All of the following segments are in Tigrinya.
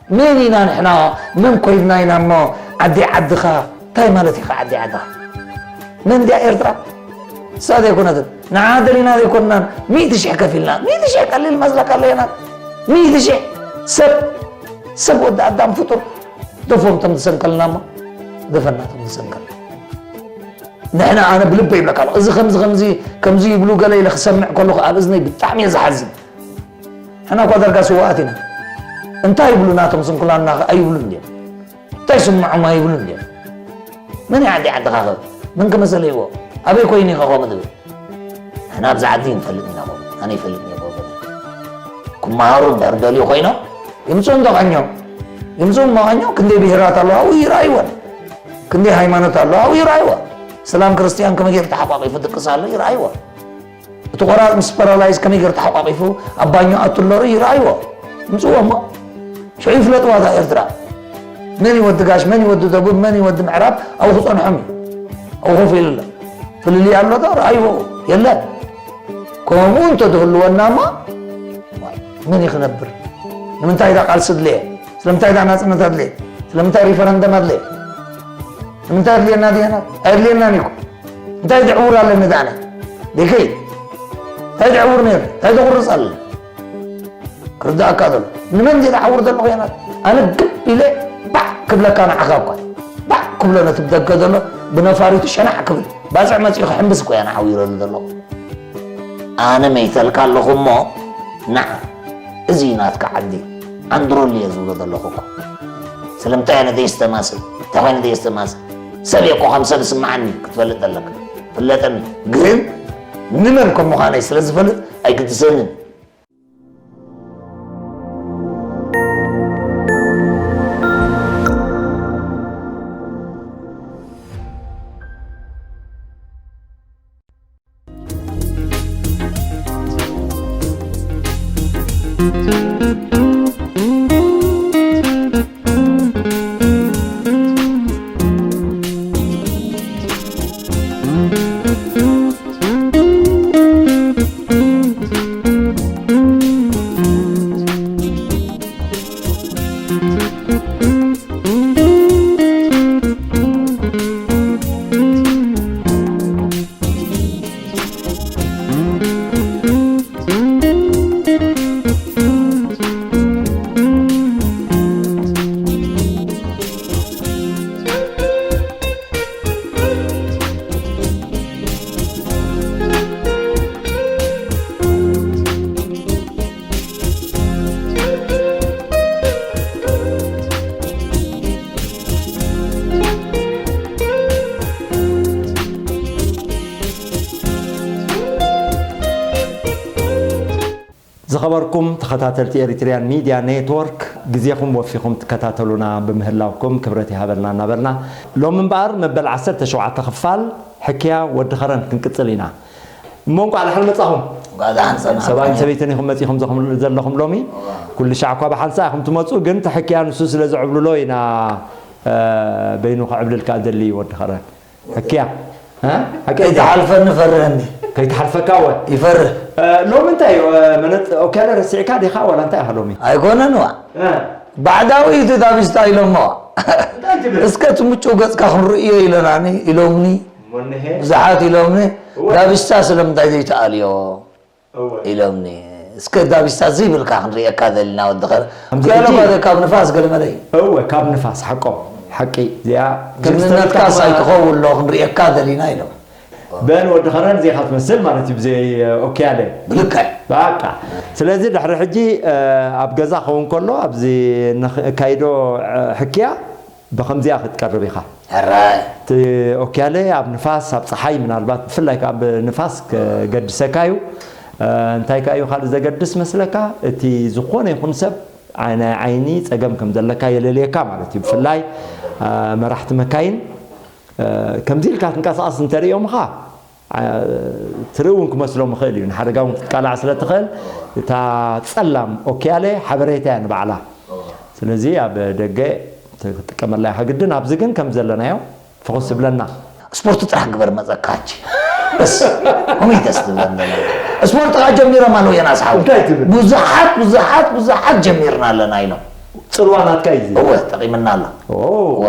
መን ኢና ንሕና? መን ኮይንና ኢና እሞ? ዓዲ ዓድኻ እንታይ ማለት እዩ? ዓዲ ዓድኻ መን ድያ ኤርትራ? እሳ ዘይኮነትን ንዓ ደሊና ዘይኮንናን ሚእቲ ሽሕ ከፊልና፣ ሚእቲ ሽሕ ቀሊል መስለካ ኣለየና? ሚእቲ ሽሕ ሰብ ሰብ ወዲ ኣዳም ፍጡር ደፎም ተም ዝሰንቀልና እሞ ደፈና ተም ዝሰንቀልና። ንሕና ኣነ ብልበ ይብለካ ኣለኹ። እዚ ከምዚ ከምዚ ከምዚ ይብሉ ገለ ኢለ ክሰምዕ ከለኹ ኣብ እዝነይ ብጣዕሚ እየ ዝሓዝን። ንሕና እኳ ዳርጋ ስዋኣት ኢና። እንታይ ይብሉ ናቶም ስንኩላንና ከ ኣይብሉን ድዮም? እንታይ ስምዖም ኣይብሉን ድዮም? መን እዩ ዓዲ ዓድኻ ከ? መን ከ መሰለ ይዎ? ኣበይ ኮይኑ ኢኻ ከምኡ ትብል? ንሕና ኣብዚ ዓዲ ንፈልጥ ኢና ከምኡ። ኣነ ይፈልጥ እየ ከምኡ። ክመሃሩ እንድሕር ደልዩ ኮይኖም ይምፅኡ እንዶ ቃኘው። ይምፅኡ እሞ ቃኘው ክንደይ ብሄራት ኣለዋ ኣብኡ ይረኣይወን። ክንደይ ሃይማኖት ኣለዋ ኣብኡ ይረኣይዋ። እስላም ክርስትያን ከመይ ገይሩ ተሓቋቂፉ ድቅስ ኣሎ ይረኣይዋ። እቲ ቆራፅ ምስ ፓራላይዝ ከመይ ገይሩ ተሓቋቂፉ ኣብ ባኞ ኣቱ ኣለሩ ይረኣይዎ። ምፅዎ እሞ ሽዑ ይፍለጥዋ እታ ኤርትራ። መን እዩ ወዲ ጋሽ፣ መን እዩ ወዲ ደቡብ፣ መን እዩ ወዲ ምዕራብ ኣብኡ ክፀንሖም እዩ። ኣብኡ ኮፍ ኢሉ ኣሎ። ፍልልይ ኣሎ ዶ? ረኣይዎ የለን። ከምኡ እንተዝህልወና እሞ ዋይ፣ መን እዩ ክነብር? ንምንታይ እዛ ቃልሲ ኣድለየ? ስለምንታይ እዛ ናፅነት ኣድለየ? ስለምንታይ ሪፈረንደም ኣድለየ? ንምንታይ ኣድልየና ድየና? ኣየድልየናን እዩ እኮ። እንታይ ዝዕውር ኣለኒ ዳኣነ? ደይከይ እንታይ ዝዕውር ነይሩ? እንታይ ዘቑርፅ ኣለኒ? ክርዳእካ ዘሎ ንመን ድየ ዝዓውር ዘለኹ የናት? ኣነ ግብ ኢለ ባዕ ክብለካ ንዓኻ እኳ ባዕ ክብሎ ነቲ ብደገ ዘሎ ብነፋሪቱ ሸናዕ ክብል ባፅዕ መፂኡ ክሕምብስ እኮ እያ ንዓዊረሉ ዘለኹ። ኣነ መይተልካ ኣለኹ እሞ ንዓ እዚ እዩ ናትካ ዓዲ። ዓንድሮሊ እየ ዝብሎ ዘለኹ እኮ። ስለምንታይ ኣነ ደየስተማስል እንታይ ኮይነ ደየስተማስል? ሰብ እየ እኮ ከም ሰብ ስምዓኒ ክትፈልጥ ዘለካ። ፍለጠኒ። ግን ንመን ከም ምዃነይ ስለ ዝፈልጥ ኣይግድሰንን። ዝኸበርኩም ተኸታተልቲ ኤሪትሪያን ሚድያ ኔትወርክ፣ ግዜኹም ወፊኹም ትከታተሉና ብምህላውኩም ክብረት ይሃበልና እናበልና፣ ሎሚ እምበኣር መበል ዓሰርተ ሸውዓተ ክፋል ሕክያ ወዲ ኸረን ክንቅጽል ኢና። እሞ እንቋዕ ደሓን መጻኹም። እንቋዕ ደሓን ጸናሕኩም። ሰብኣይን ሰበይትን ኢኹም መጺኹም ዘኹም-፣ ዘለኹም ሎሚ። እዋ። ኩሉ ሻዕ እኳ ብሓንሳእ ኢኹም ትመጹ፣ ግን እቲ ሕክያ ንሱ ስለ ዝዕብልሎ ኢና፣ እ፣ በይኑ ክዕብልል ከኣ ደሊ ወዲ ኸረን። ሕክያ። እ? ሓቂ ሕክያ። ከይትሓልፈኒ ፈርህ እንዲ። ከይትሓልፈካ ወ? ይፈርህ። እ፣ ሎሚ እንታይ እዩ? እ፣ መነጽ-፣ ኦኬ፣ ኣለ ረሲዕካ ዲኻ ዋላ እንታይ ኢኻ ሎሚ? ኣይኮነን ዋ። እ። ባዕዳዊ እዩ እቲ ዳቢስታ ኢሎሞ። እንታይ ትብል? እስከ እቲ ምጩው ገጽካ ክንርእዮ ኢለናኒ፣ ኢሎምኒ። እሞ እነሄ። ብዙሓት ኢሎምኒ፣ እወ። ዳቢስታ ስለምንታይ ዘይተኣልዮ? እወ። ኢሎምኒ። እስከ ዳቢስታ ዘይብልካ ክንርእየካ ደሊና ወዲ ኸረ። ከምዚ ገለ ሕጂ ጓደ ካብ ንፋስ ገለ መለ እዩ። እወ፣ ካብ ንፋስ፣ ሓቆም። ሓቂ፣ እዚኣ ጅግንነትካ ክስተብካ ሳይትኸውን ኣሎ ክንርእየካ ደሊና ኢሎም። በል ወዲ ኸረን እዚኻ ትመስል ማለት እዩ፣ ብዘይ ኦኪያለ። ብልክዕ። በቃ። ስለዚ ድሕሪ ሕጂ፣ እ፣ ኣብ ገዛ ክኸውን ከሎ፣ ኣብዚ ነካይዶ፣ እ፣ ሕክያ፣ ብኸምዚኣ ክትቀርብ ኢኻ። ሕራይ። እቲ ኦኪያለ ኣብ ንፋስ፣ ኣብ ጸሓይ ምናልባት፣ ብፍላይ ከኣ ኣብ ንፋስ ከገድሰካ እዩ። እ፣ እንታይ ከኣ እዩ ካልእ ዘገድስ መስለካ? እቲ ዝኾነ ይኹን ሰብ ዓይ-፣ ናይ ዓይኒ ጸገም ከም ዘለካ የለልየካ ማለት እዩ። ብፍላይ፣ እ፣ መራሕቲ መካይን፣ እ፣ ከምዚ ኢልካ ትንቀሳቐስ እንተርእዮምኻ፣ ዓ-፣ ትርኢ እውን ክመስሎም ይኽእል እዩ። ንሓደጋ እውን ክትቃላዕ ስለ ትኽእል፣ እታ ጸላም ኦኪያለ ሓበሬታ እያ ንባዕላ። ስለዚ ኣብ ደገ ትጥቀመላ ኢኻ ግድን። ኣብዚ ግን ከም ዘለናዮ ፍኹስ ይብለና። ስፖርት ጥራሕ ግበር መጸካ ሕጂ። በስ፣ ከመይ ደስ ትብለን ደላ። ስፖርት ከኣ ጀሚሮም ኣለዉ የናስ ሓው። እንታይ ትብል? ብዙሓት፣ ብዙሓት፣ ብዙሓት ጀሚርና ኣለና ኢሎም። ጽልዋ ናትካ እዩ እዚ። እወ ጠቂምና ኣሎ። ኦ። እወ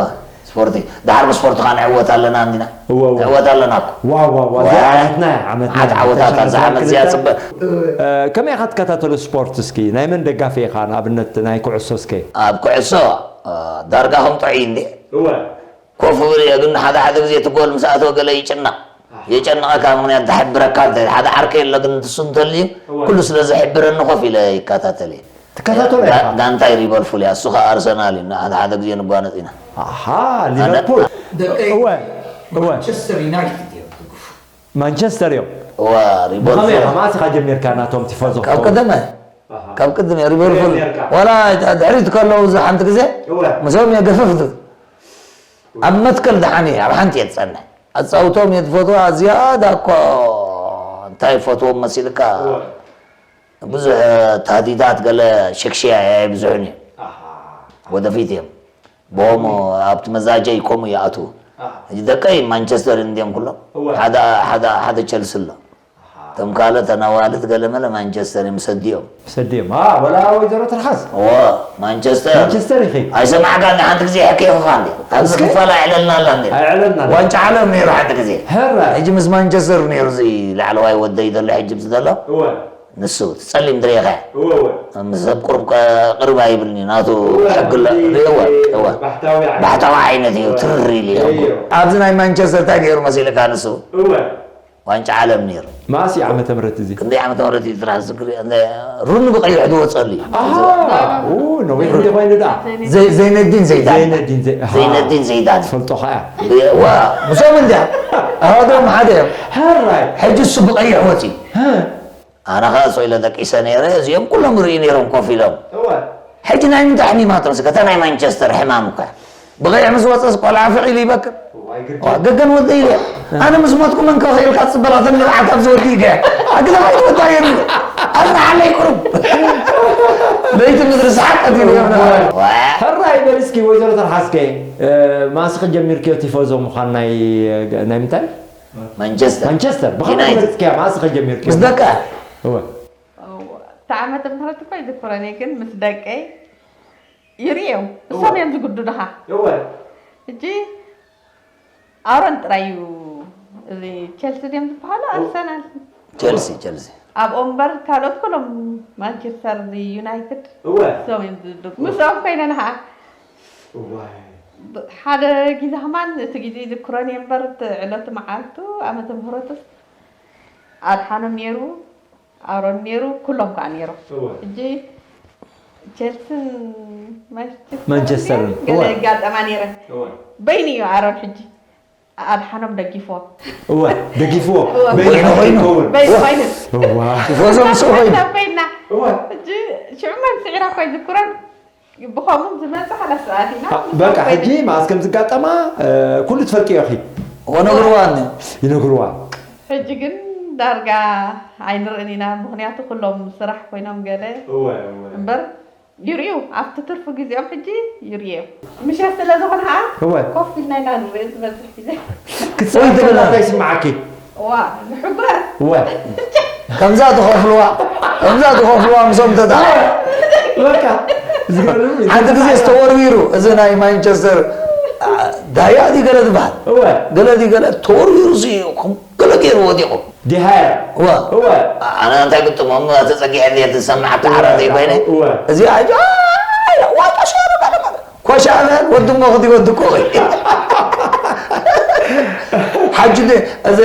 ስፖርቲ ድሓር ብስፖርትኻ ንዕወት ኣለና እንዲና። እወ፣ እወ። ንዕወት ኣለና እኮ። ዋው ዋው ዋው። ወ- እዚኣ ዓመትና እያ፣ ዓመትና ዓት እያ። ዓወታት ኣብዛ ዓመት እዚኣ ክልተ ጽበ እ፣ ከመይ ኢኻ ትከታተሎ ስፖርት? እስኪ ናይ መን ደጋፊ ኢኻ? ንኣብነት ናይ ኩዕሶ እስከ። ኣብ ኩዕሶ እ፣ ዳርጋ ከም ጥዑይ እንዴ እወ። ኮፍ እብል እየ፣ ግን ሓደ ሓደ ግዜ እቲ ጎል ምስ ኣተወ ገለ ይጭነቕ። የጨንቐካ፣ ምኽንያት ዝሕብረካ እንተ ሓደ ዓርከይ ኣሎ፣ ግን ንሱ እንተልዩ እወ። ኩሉ ስለ ዝሕብረኒ ኮፍ ኢለ ይከታተል እየ። ትከታተሎ ጋ- ኢኻ? ጋንታይ ሊቨርፑል እያ፣ እሱ ኸኣ ኣርሰናል እዩ። ሓደ ሓደ ግዜ ንጓነጽ ኢና። ኣሃ ሊቨርፑል። ደቂ እወ እወ። ማንቸስተር ዩናይትድ እዮም ዝድግፉ። ማንቸስተር እዮም። እወ ብኸመይ ሊቨርፑል ኢኻ? መዓስ ኢኻ ጀሚርካ ናቶም ቲፎዞ ካብ ክትከውን? ቀደመ ካብ ቅድም እየ ሊቨርፑል ኔርካ? ዋላ ድሕሪት ከለዉ እዚ ሓንቲ ግዜ እወ። ምስኦም እየ ገፍፍ ዝብል ኣብ መትከል ደሓን እየ ኣብ ሓንቲ እየ ዝጸንሕ ኣጻውቶም እየ ዝፈትዋ ዝያዳ እኮ እንታይ ፈትዎም መሲልካ እወ። ብዙሕ ታህዲዳት ገለ ሽክሽያ እየ ብዙሕን እዩ ኣሃ። ወደፊት እዮም ቦሞ ኣብቲ መዛጀይ ከምኡ ይኣትዉ ኣሃ። ሕጂ ደቀይ ማንቸስተር እንድዮም ኩሎም እወ። ሓደ ሓደ ሓደ ቸልሲ ኣሎ እቶም ካልኦት ኣዋልድ ገለመለ ማንቸስተር እዮም ሰዲኦም ሰዲም ኣ ወላ ወይዘሮ ትርሓስ እዎ ማንቸስተር ማንቸስተር ኢኺ ኣይሰማዕካኒ ሓንቲ ግዜ ሕከ ይኹኻ እንዲ ኣብዚ እስኪ? ክፋል ኣይዕለልና ኣላ እንዲ ኣይዕለልና ኣላ። ዋንጫ ዓለም ነይሩ ሓንቲ ግዜ ሕራይ ሕጂ ምስ ማንቸስተር ነይሩ እዚ ላዕለዋይ ወደይ ዘሎ ሕጂ ምስ ዘሎ እወ ንሱ እቲ ጸሊም ድሬኸ እወ እወ ምስ ሰብ ቁሩብ ቀ- ቅርብ ኣይብልኒ ናቱ ሕግለ ርእወ እወ ባሕታዊ ዓይነት ባሕታዊ ዓይነት እዩ ትርር ኢሉ እዩ እዮ። ኣብዚ ናይ ማንቸስተር እንታይ ገይሩ መሲልካ ንሱ እወ ዋንጫ ዓለም ነይሩ ማእሲ ዓመተ ምህረት እዚ ክንደይ ዓመተ ምህረት እዩ ጥራሕ ዝክሪ ሩኒ ብቀይሕ ዝወፀሉ እዩ ኣሃ ኡ ነዊሕ እንዲ ኮይኑ ደኣ ዘይ- ዘይነዲን ዘይዳን ዘይነዲን ዘይ- ኣሃ። ዘይነዲን ዘይዳን ትፈልጦ ኸዓ ዋ ምስኦም እንዲያ ኣሃዶም ሓደ እዮም ሕራይ ሕጂ እሱ ብቀይሕ ወፂ ሀ። ኣነ ኸዓ ሶ ኢለ ደቂሰ ነይረ እዚኦም ኩሎም ርኢ ነይሮም ኮፍ ኢሎም እወ ሕጂ ናይ ምንታይ ሕሚማቶም ስከ እታ ናይ ማንቸስተር ሕማም እኳ ብቀይሕ ምስ ወፀስ ቆልዓ ፍቕ ኢሉ ይበክር ዋይ ግዲ ዋ፣ ገገን ወደ ኢለ ኣነ ምስ ሞትኩ መን ከኽእልካ ፅበላተን ንብዓት ኣብዚ ወዲ ገ ኣግዳ ኣይትወዳ የሩ ኣዝናሓለይ ቁሩብ ለይቲ ምድሪ ሰሓቅ ቀቲሉ እዮም ነበረ። ዋ። ሕራይ በል እስኪ ወይዘሮ ተርሓስከ ማእሲ ከጀሚርክዮ ቲፎዞ ምዃን ናይ ናይ ምንታይ ማንቸስተር ማንቸስተር ብኸመይ ዩናይትድ። መረፅክያ ማእሲ ከጀሚርክዮ ምስ ደቃ እወ እታ ዓመተ ምህረት እኮ ይዝክረን እየ ግን ምስ ደቀይ ይርእዮም እሶም እዮም ዝግድዱኻ እወ ሕጂ ኣሮን ጥራይ እዩ እዚ ቸልሲ ድዮም ዝበሃሉ ኣርሰናል ቸልሲ ቸልሲ ኣብኦም እምበር ካልኦት ኩሎም ማንቸስተር ዩናይትድ እወ እሶም እዮም ዝድግፉ ምስኦም ኮይነ ንኸዓ እዋይ ሓደ ግዜ ከማን እቲ ግዜ ይዝክሮን እየ እምበር እቲ ዕለቱ መዓልቱ ዓመተ ምህረቱስ ኣድሓኖም ነይሩ ኣሮን ነይሩ ኩሎም ከዓ ነይሮም እወ ሕጂ ቸልስን ማንቸስተር ማንቸስተርን፣ ገለ እወ። ይጋጠማ ነይረን እወ በይኑ እዩ ኣሮን ሕጂ ኣድሓኖም ደጊፍዎ እወ ደጊፍዎ እወ። በይኑ በይኑ ኮይኑ ኮይኑ። ይከውን በይኑ ኮይኑ እዋ ቲፎዞ ምስ ኮይኑ በይና እወ ሕጂ ሽዑ መን ስዒራ እኳ ይዝክሮን ብኸምኡ ዝመፅእ ሓላስ ሰዓት ኢና በቃ ሕጂ ማእስ ከም ዝጋጠማ ኩሉ ትፈልጥዮ ኺ ወነግርዋኒ ይነግርዋ ሕጂ ግን ዳርጋ ኣይንርእን ኢና ምክንያቱ ኩሎም ስራሕ ኮይኖም ገለ እወ እወ እምበር ይርእዩ ኣብቲ ትርፊ ግዜኦም ሕጂ ይርእዮም ምሸት ስለ ዝኾነ ከዓ እወ ኮፍ ኢልና ኢና ንርኢ ዝበዝሕ ግዜ ክትሰምዕ ከለካ እንታይ ይስምዓኪ ዋ ንሕጎስ እወ ከምዛ ትኸፍልዋ ከምዛ ትኸፍልዋ ምሶም ተዳ በቃ ዝገርም እዩ። ሓንቲ ግዜ ዝተወርዊሩ እዚ ናይ ማንቸስተር ዳያ ድዩ ገለ ዝበሃል እወ ገለ ድዩ ገለ ተወርዊሩ ሲ ገለ ገይሩ ወዲቑ ዲሃያ እወ እወ ኣነ እንታይ ግጥሞም ተፀጊዐ እንደ ትሰማዕ ተሓራዘይ ኮይነ እወ እዚ ኣጆ ዋጣ ሸሩ ቀደማ ኮሻበ ወዲ ሞኽዲ ወዲ ኮይ ሓጂ እዚ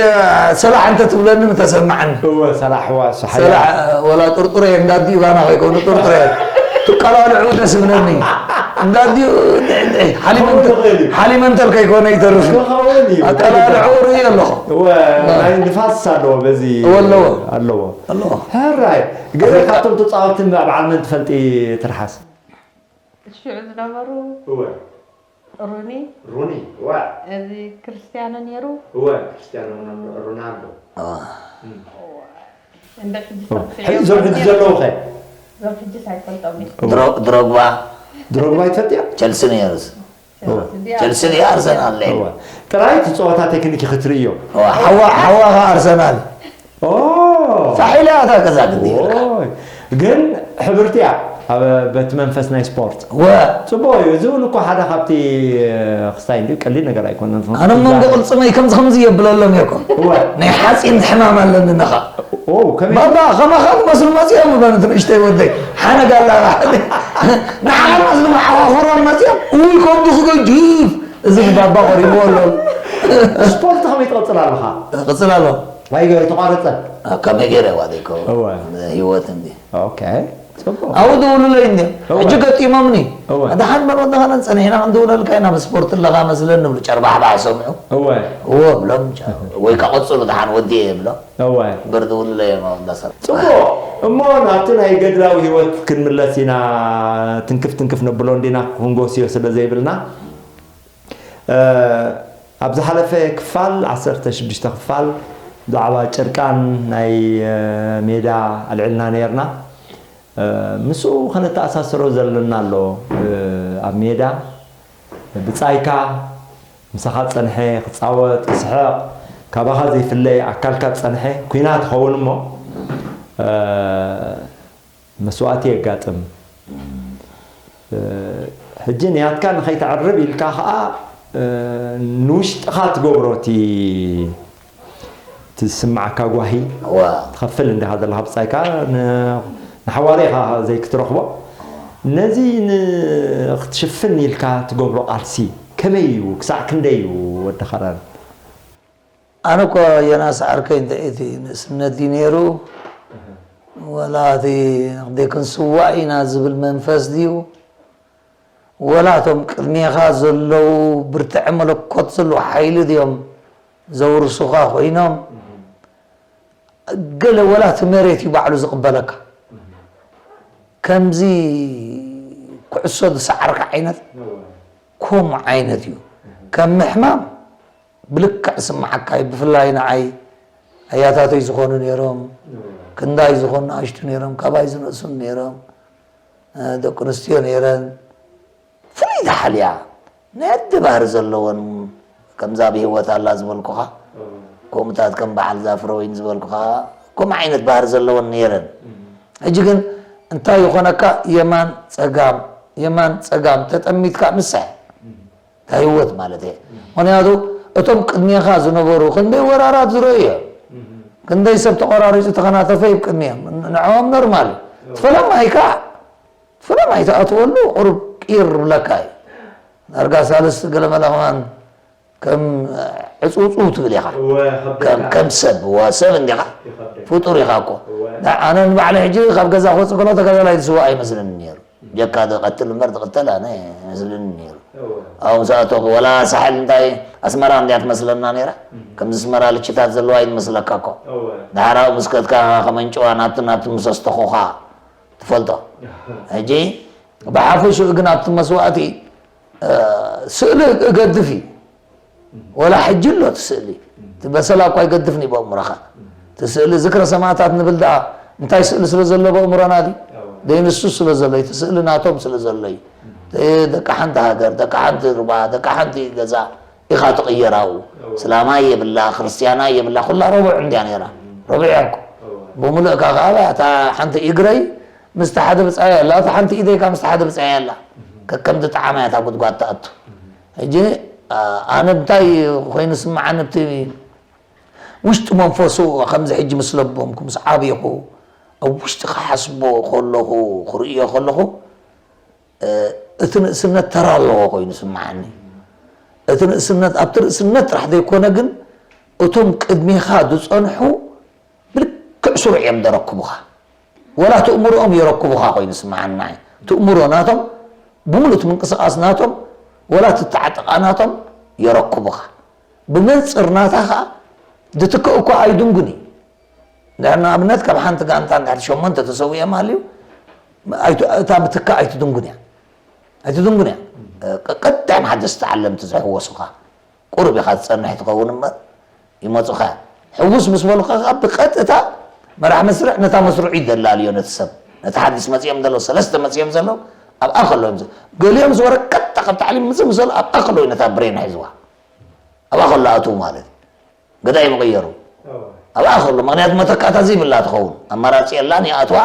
ሰላሕ እንተ ትብለኒ ምተሰማዕኒ እወ ሰላሕዋ እሱ ሓያል ሰላሕ ወላ ጥርጥረ እንዳዲኡ ባና ከይኮኑ ጥርጥረ ትቀላልዑ ደስ ብለኒ እንዳዲኡ ሓሊመንተል ከይኮነ ይተርፍ ክኸውን እዩ ኣቀላልዑ ርኢ ኣለኹ እወ ናይ ንፋስ ኣለዎ በዚ እወ ኣለዎ። ኣለዎ ኣለዎ ሕራይ ገለ ካብቶም ተፃወትቲ በዓል መን ትፈልጢ ትርሓስ ሽዑ ዝነበሩ እወ ሩኒ ሩኒ እወ እዚ ክርስትያኖ ነይሩ እወ ክርስትያኖ ሮናልዶ ሮናልዶ እንደ ሕጂ ሰብ ሕጂ ዞም ሕጂ ዘለዉ ኸ ዞም ሕጂ ሳይፈልጦም እዩ ድሮ- ድሮግባ ድሮግባ ይትፈልጥያ ቸልሲ ነይሩስ እወ ቸልሲ ድዩ ኣርሰናል ነይሩ እወ ጥራይ እቲ ፀወታ ቴክኒክ ክትርእዮ እወ፣ ሓዋ ሓዋ ኸ ኣርሰናል ኦ ፋሕ ኢላ እታ ገዛ ግዲ ኦይ፣ ግን ሕብርቲ እያ ኣብ በቲ መንፈስ ናይ ስፖርት ወ ጽቡቕ እዩ። እዚ እውን እኮ ሓደ ካብቲ ክስታይ እንዲ ቀሊል ነገር ኣይኮነን። ኣነ መንጎ ቅልጽመይ ከምዚ ከምዚ የብለሎም እየ እኮ እወ ናይ ሓፂን ሕማም ኣለኒ ነኻ ኦ ከመይ ባባ ከማኻ ዝመስሉ መፅኦም እባ ነቲ ንእሽተይ ወደይ ሓነግ ኣላ ንዓኻ ዝመስሉ መሓዋኽሮም መፅኦም ውይ ከምዚ ክገጅፍ እዚ ባባ ቆሪብዎ ኣሎ ስፖርት ከመይ ትቐጽል ኣለኻ? ቅፅል ኣሎ ኣይተቋረጸ ከመይ ገይረ ዋደይኮ እወ ህይወት እንዲ ኦኬ ጽቡቕ ኣብኡ ደውሉለይ እንዲ እወ። ሕጂ ገጢሞምኒ እወ። ደሓን በል ወደኻና ፀኒሕና ክንደውለልካ ኢና ብስፖርት ኣለኻ መስለኒ ብሉ ጨርባሕባሕ ሰምዑ እወ እዎ ብሎም ወይ ከዓ ቀፅሉ ደሓን ወዲየ ብሎም እወ እምበር ደውሉለይ እዮም ኣብ እንዳሰራ ጽቡቕ እሞ ናብቲ ናይ ገድላዊ ህይወት ክንምለስ ኢና። ትንክፍ ትንክፍ ነብሎ እንዲና ክንጎስዮ ስለ ዘይብልና እ፣ ኣብ ዝሓለፈ ክፋል ዓሰርተ ሽዱሽተ ክፋል ብዛዕባ ጨርቃን ናይ እ፣ ሜዳ ኣልዕልና ነርና። እ፣ ምስኡ ከነተኣሳስሮ ዘለና ኣሎ። እ፣ ኣብ ሜዳ ብጻይካ ምሳኻ ጸንሐ ክጻወት ክስሕቕ ካባኻ ዘይፍለይ ኣካልካ ጸንሐ ኩናት ይኸውን እሞ እ፣ መስዋእቲ የጋጥም። እ፣ ሕጂ ንያትካ ንኸይተዕርብ ኢልካ ኸዓ እ፣ ንውሽጥኻ ትገብሮ እቲ እቲ ዝስምዓካ ጓሂ እዋ ትኸፍል እንዲኻ ዘለኻ ብጻይካ ን- ንሓዋሪ ኢኻ ዘይክትረኽቦ ነዚ ን- ክትሽፍን ኢልካ ትገብሮ ቃልሲ ከመይ እዩ ክሳዕ ክንደይ እዩ ወዲ ኸረን ኣነ እኮ የናስ ዓርከይ እንተ እቲ ንእስነት ድዩ ነይሩ ወላ እቲ ክንደይ ክንስዋእ ኢና ዝብል መንፈስ ድዩ ወላ እቶም ቅድሜኻ ዘለዉ ብርትዐ መለኮት ዘለዉ ሓይሊ ድዮም ዘውርሱኻ ኮይኖም ገለ ወላ እቲ መሬት እዩ ባዕሉ ዝቕበለካ ከምዚ ኩዕሶ ዝሰዓርካ ዓይነት ከምኡ ዓይነት እዩ ከም ምሕማም ብልክዕ ስምዓካ እዩ ብፍላይ ንዓይ ኣያታተይ ዝኾኑ ነይሮም ክንዳይ ዝኾኑ ንኣሽቱ ነይሮም ካባይ ዝነእሱን ነይሮም ደቂ ኣንስትዮ ነይረን ፍልይቲ ሓልያ ናይ ኣደ ባህሪ ዘለወን ከምዛ ብህይወት ኣላ ዝበልኩኻ ከምኡታት ከም በዓል ዛፍረወይን ዝበልኩኻ ከምኡ ዓይነት ባህሪ ዘለወን ነይረን ሕጂ ግን እንታይ ይኾነካ የማን ፀጋም የማን ፀጋም ተጠሚትካ ንስሐ እታ ህይወት ማለት እየ ምክንያቱ እቶም ቅድሜኻ ዝነበሩ ክንደይ ወራራት ዝረእዩ እዮም ክንደይ ሰብ ተቆራሪፁ ተኸናተፈ ይብ ቅድሚኦም ንዕኦም ኖርማል እዩ ትፈለማይ ከዓ ትፈለማይ ተኣትወሉ ቁሩብ ቂር ብለካ እዩ ዳርጋ ሳልስቲ ገለመለ ከማን ከም ዕፅውፅው ትብል ኢኻ ከም ሰብ ወ ሰብ እንዲኻ ፍጡር ኢኻ እኮ ኣነ ንባዕለ ሕጂ ካብ ገዛ ክወፅእ ከሎ ተጋዳላይ ዝስዋእ ኣይመስለኒ ነይሩ ጀካ ዝቐትል እምበር ዝቕተል ኣነ ኣይመስለኒ ነይሩ ኣብኡ ምስ ኣተኹ ወላ ሳሕል እንታይ ኣስመራ እንድያ ትመስለና ነይራ ከምዚ ኣስመራ ልችታት ዘለዋ እዩ ዝመስለካ እኮ ዳሕር ኣብኡ ምስ ከድካ ከመንጭዋ ናብቲ ናብቲ ምስ ኣስተኹኻ ትፈልጦ ሕጂ ብሓፈሽኡ ግን ኣብቲ መስዋእቲ ስእሊ እገድፍ እዩ ወላ ሕጂ ኣሎ እቲ ስእሊ እቲ በሰላ እኳ ይገድፍኒ በእምሮኻ እቲ ስእሊ ዝክረ ሰማእታት ንብል ደኣ እንታይ ስእሊ ስለ ዘሎ በእምሮና ድዩ ደይንሱ ስለ ዘሎ እቲ ስእሊ ናቶም ስለ ዘሎ እዩ ደቂ ሓንቲ ሃገር ደቂ ሓንቲ ሩባ ደቂ ሓንቲ ገዛ ኢኻ ትቕየር ኣብኡ ስላማይ የብላ ክርስትያናይ የብላ ኩላ ረቡዕ እንድያ ነይራ ረቡዕ እያ እኮ ብምሉእካ ከዓ እታ ሓንቲ ኢግረይ ምስቲ ሓደ ብፃያ ኣላ እታ ሓንቲ ኢደይ ከዓ ምስቲ ሓደ ብፃያ ኣላ ከከምቲ ጣዕማ እያ እታ ጉድጓድ ትኣቱ ሕጂ ኣነ እንታይ ኮይኑ ስምዓኒ ብቲ ውሽጢ መንፈሱ ከምዚ ሕጂ ምስ ለቦምኩ ምስ ዓብኹ ኣብ ውሽጢ ክሓስቦ ከለኹ ክርእዮ ከለኹ እቲ ንእስነት ተራ ኣለዎ ኮይኑ ስምዓኒ እቲ ንእስነት ኣብቲ ርእስነት ጥራሕ ዘይኮነ ግን እቶም ቅድሜኻ ዝፀንሑ ብልክዕ ስሩዕ እዮም ዘረክቡኻ ወላ ትእምሮኦም የረክቡኻ ኮይኑ ስምዓኒ ትእምሮ ናቶም ብምሉእ ምንቅስቃስ ናቶም ወላ ትተዓጠቃ ናቶም የረክቡኻ ብመንፅር ናታ ከዓ ዝትክእ እኳ ኣይድንጉን እዩ ንኣብነት ካብ ሓንቲ ጋንታ እንድሕር ሸሞንተ ተሰዊኦም ኣልዩ እታ ምትካእ ኣይትድንጉን እያ ኣይትድንጉን እያ ቀጥታ እዮም ሓደስቲ ዓለምቲ ዝሕወሱኻ ቁሩብ ኢኻ ትጸንሕ ትኸውን እምበር ይመጹኻ ሕውስ ምስ በሉኻ ከዓ ብቐጥታ መራሕ መስርዕ ነታ መስርዑ ይደላልዮ ነቲ ሰብ ነቲ ሓዲስ መጺኦም ዘለዉ ሰለስተ መጺኦም ዘለዉ ኣብኣ ከለዉ እዮም ገሊኦም ዝወረ ቀጥታ ካብ ታዕሊም ምጽእ ምስ በሉ ኣብኣ ከለዉ ነታ ብሬን ሒዝዋ ኣብኣ ከሎ ኣትዉ ማለት እዩ ገዳይ ምቕየሩ ኣብኣ ከሎ ምክንያቱ መተካእታ ዘይብላ ትኸውን ኣማራፂ የላን ይኣትዋ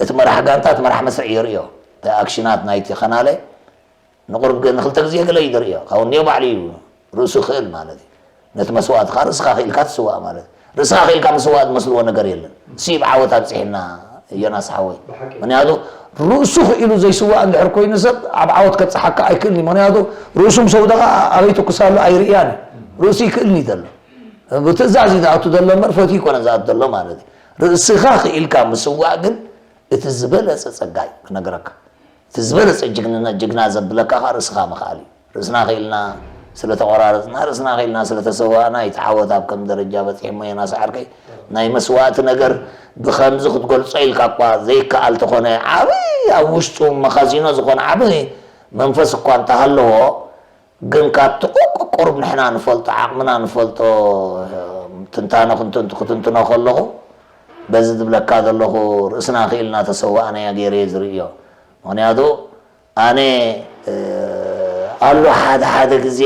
እቲ መራሕ ጋንታ እቲ መራሕ መስርዕ የርእዮ እቲ ኣክሽናት ናይቲ ኸናለ ንቑርብ ገ-፣ ንኽልተ ግዜ ገለ እዩ ዝርእዮ። ካብኡ እንድዮ ባዕሉ እዩ ርእሱ ክእል ማለት እዩ። ነቲ መስዋእቲ ኸዓ ርእስኻ ክኢልካ ትስዋእ ማለት እዩ። ርእስኻ ክኢልካ ምስዋእ ዝመስልዎ ነገር የለን። እሱ እዩ ብዓወት ኣብፅሒና ዮናስ ሓወይ። ብሓቂ። ምኽንያቱ ርእሱ ክኢሉ ዘይስዋእ እንድሕር ኮይኑ ሰብ ኣብ ዓወት ከብፅሓካ ኣይክእልን እዩ። ምኽንያቱ ርእሱ ምስ ኣውደቐ ኣበይ ትኩስ ኣሎ ኣይርእያን እዩ። ርእሱ ይክእልን እዩ ዘሎ። ብትእዛዝ እዩ ዝኣቱ ዘሎ እምበር ፈትዩ ይኮነ ዝኣቱ ዘሎ ማለት እዩ። ርእስኻ ክኢልካ ምስዋእ ግን እቲ ዝበለፀ ፀጋ እዩ ክነግረካ። እቲ ዝበለፀ ጅግንነት፣ ጅግና ዘብለካ ከዓ ርእስኻ ምኽኣል እዩ። ርእስና ክኢልና ስለ ተቆራረፅና፣ ርእስና ክኢልና ስለ ተሰዋእና፣ እቲ ዓወት ኣብ ከም ደረጃ በፂሑ እሞ ዮናስ ዓርከይ፣ ናይ መስዋእቲ ነገር ብኸምዚ ክትገልጾ ኢልካ እኳ ዘይከኣል ተኾነ፣ ዓብዪ ኣብ ውሽጡ መኻዚኖ ዝኾነ ዓብዪ መንፈስ እኳ እንተሃለዎ፣ ግን ካብቲ ቁ-፣ ቁ-፣ ቁሩብ ንሕና ንፈልጦ፣ ዓቕምና ንፈልጦ ትንታነ ክንትን-፣ ክትንትኖ ከለኹ፣ በዚ ዝብለካ ዘለኹ ርእስና ክኢልና ተሰዋእናዮ ገይረ እየ ዝርእዮ። ምኽንያቱ ኣነ፣ እ፣ ኣሎ ሓደ ሓደ ግዜ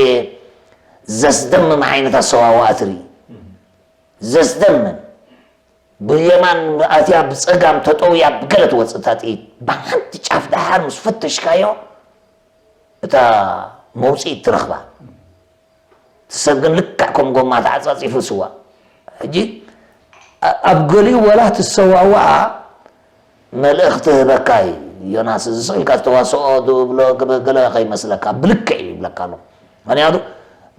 ዘስደምም ዓይነት ኣሰዋውኣ ትርኢ። ዘስደምም። ብየማን ኣትያ ብጸጋም ተጠውያ ብገለ ትወጽእ እታ ጥይት። ብሓንቲ ጫፍ ደሓር ምስ ፈተሽካዮ እታ መውጽኢት ትረኽባ። እቲ ሰብ ግን ልክዕ ከም ጎማ ተዓጻጺፉ ስዋእ። ሕጂ ኣ-፣ ኣብ ገሊኡ ወላ ትሰዋዋኣ መልእኽቲ ህበካ እዩ። ዮናስ፣ እዚ ስቕ ኢልካ ዝተዋስኦ ዝብሎ ገበ-፣ ገለ ከይመስለካ፣ ብልክዕ እዩ ይብለካ ኣሎ። ምኽንያቱ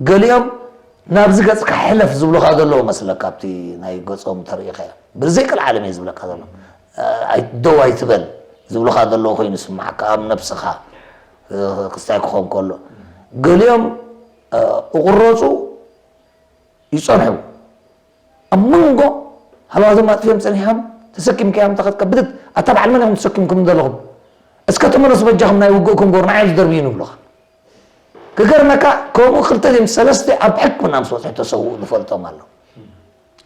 ገሊኦም ናብዚ ገጽካ ሕለፍ ዝብሉኻ ዘለዉ መስለካ፣ ኣብቲ ናይ ገጾም ተርእኻዮ። ብዘይ ቀልዓለም እየ ዝብለካ ዘሎ። ኣይ-፣ ደው ኣይትበል ዝብሉኻ ዘለዉ ኮይኑ ይስምዓካ፣ ኣብ ነብስኻ፣ እ፣ ክስታይ ክኾን ከሎ። ገሊኦም፣ እ፣ እቑረጹ ይጸንሑ። ኣብ መንጎ ሃለዋቶም ኣጥፊኦም ጸኒሖም፣ ተሰኪምካዮም እንተኸድካ ብድድ፣ ኣታ በዓል መን ኢኹም ተሰኪምኩም ዘለኹም? እስከ ተመለሱ በጃኹም፣ ናይ ውግእኩም ጎር ንዓይ ዝደርብዩኒ ይብሉኻ። ክገርመካ፣ ከምኡ ክልተ ድዮም ሰለስተ ኣብ ሕክምና ምስ በጽሑ ተሰውኡ ዝፈልጦም ኣሎ።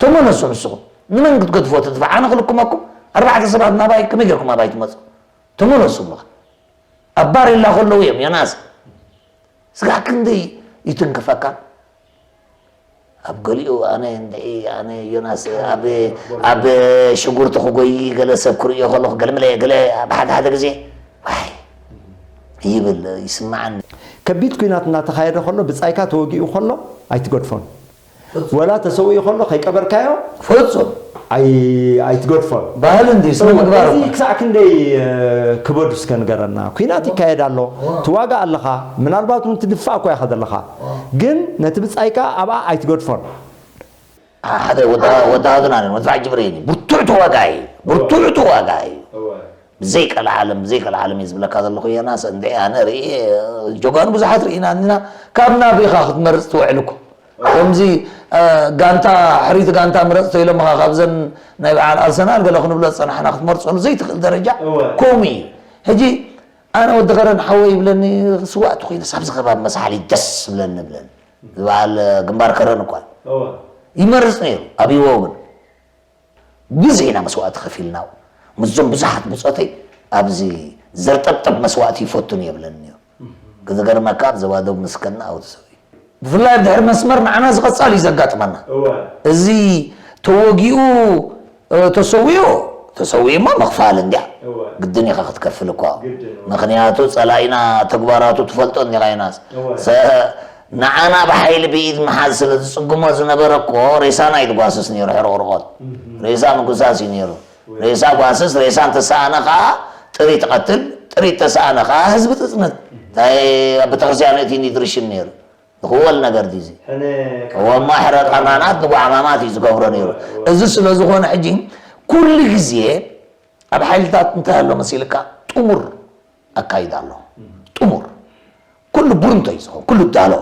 ተመለሱ ንስኹም። ንመን ክትገድፎ ትድፋዕ? ኣነ ክልክመኩም፣ ኣርባዕተ ሰባት ናባይ ከመይ ጌርኩም ኣባይ ትመጹ? ተመለሱ ይብሉኻ። ኣብ ባሬላ ከለዉ እዮም፣ ዮናስ። ስጋዕ ክንደይ ይትንክፈካ? ኣብ ገሊኡ ኣነ እንድዒ፣ ኣነ ዮናስ ኣብ፣ ኣብ ሽጉርቲ ክጎይ ገለ ሰብ ክርእዮ ከለኹ፣ ገለ መለ፣ ገለ ኣብ ሓደ ሓደ ግዜ፣ ዋይ ይብል ይስምዓኒ። ከቢድ ኲናት እናተኻየደ ከሎ፣ ብጻይካ ተወጊኡ ከሎ ኣይትገድፎን። ወላ ተሰዊኡ ከሎ ከይቀበርካዮ ፍጹም። ኣይ-፣ ኣይትገድፎን። ባህሊ እንድዩ፣ ስነ ምግባር እዚ እኮ። ክሳዕ ክንደይ፣ እ፣ ክበዱ እስከ ንገረና። ኲናት ይካየድ ኣሎ፣ እዋ። ትዋጋእ ኣለኻ፣ ምናልባት እውን ትድፋእ እኮ ኢኻ ዘለኻ። እዋ። ግን ነቲ ብጻይካ ኣብኣ ኣይትገድፎን። ሓደ ወዳ-፣ ወዳሃዱን ኣለን መድፋዕ ጅብሪል እዩ። ብርቱዕ ተዋጋኢ፣ ብርቱዕ ተዋጋኢ። እዋ። ብዘይ ቀልዓለም፣ ብዘይ ቀልዓለም እየ ዝብለካ ዘለኹ ዮናስ። እንድዒ ኣነ ርእየ፣ ጀጋኑ ብዙሓት ርኢና እንዲና። ካብ ናብ ኢኻ ክትመርጽ ትውዕል እኮ። ከምዚ፣ እ፣ ጋንታ፣ ሕሪት ጋንታ ምረጽ ተኢሎምኻ፣ ካብዘን ናይ በዓል ኣርሰናል ገለ ክንብሎ ዝጸናሕና ክትመርጸሉ ዘይትኽእል ደረጃ እወ። ከምኡ እዩ። ሕጂ ኣነ ወዲ ከረን ሓወይ ይብለኒ፣ ስዋእቲ ኮይነስ ኣብዚ ከባቢ መስሓሊ ደስ ዝብለኒ ይብለኒ። ዝበዓል ግንባር ከረን እኳ እወ። ይመርጽ ነይሩ፣ ኣብይዎ እውን። ብዙሕ ኢና መስዋእቲ ከፊልና። ምስዞም ብዙሓት ብጾተይ ኣብዚ ዘርጠብጠብ መስዋእቲ ይፈቱን እየ ይብለኒ ነይሩ። ክዝገርመካ ኣብ ዘባዶብ ምስ ከድና ኣብቲ ሰብ እዩ። ብፍላይ ኣብ ድሕሪ መስመር ንዓና እዚ ቀጻሊ እዩ ዘጋጥመና። እወ። እዚ ተወጊኡ፣ እ፣ ተሰዊኡ፣ ተሰዊኡ እሞ ምኽፋል እንድያ። እወ። ግድን ኢኻ ክትከፍል እኳ። ግድን፣ እወ። ምኽንያቱ ጸላኢና ተግባራቱ ትፈልጦ እንዲኻ ዮናስ። እወ። ሰ-፣ ንዓና ብሓይሊ ብኢድ ምሓዝ ስለ ዝጽግሞ ዝነበረ እኮ ሬሳና እዩ ዝጓስስ ነይሩ ሕርቕርቖት። እህ። ሬሳ ምጉሳስ እዩ ነይሩ። እወ። ሬሳ ጓስስ፣ ሬሳ እንተሰኣነ ኸኣ ጥሪ ትቐትል፣ ጥሪ እንተሰኣነ ኸኣ ህዝቢ ትጽንት። እንታይ ኣብ ቤተክርስትያን እቲ እንዲ ድርሽም ነይሩ። ዝኽወል ነገር ድዩ እዚ? ሕነ እወ፣ እሞ ሕረ ቀማማት ንጓዕማማት እዩ ዝገብሮ ነይሩ። እወ፣ እወ። እዚ ስለ ዝኾነ ሕጂ ኩሉ ግዜ ኣብ ሓይልታት እንታይ ኣሎ መሲልካ? ጥሙር ኣካይዳ ኣሎ። እም። ጥሙር። ኩሉ ብሩንቶ እዩ ዝኸውን፣ ኩሉ ዳሎ።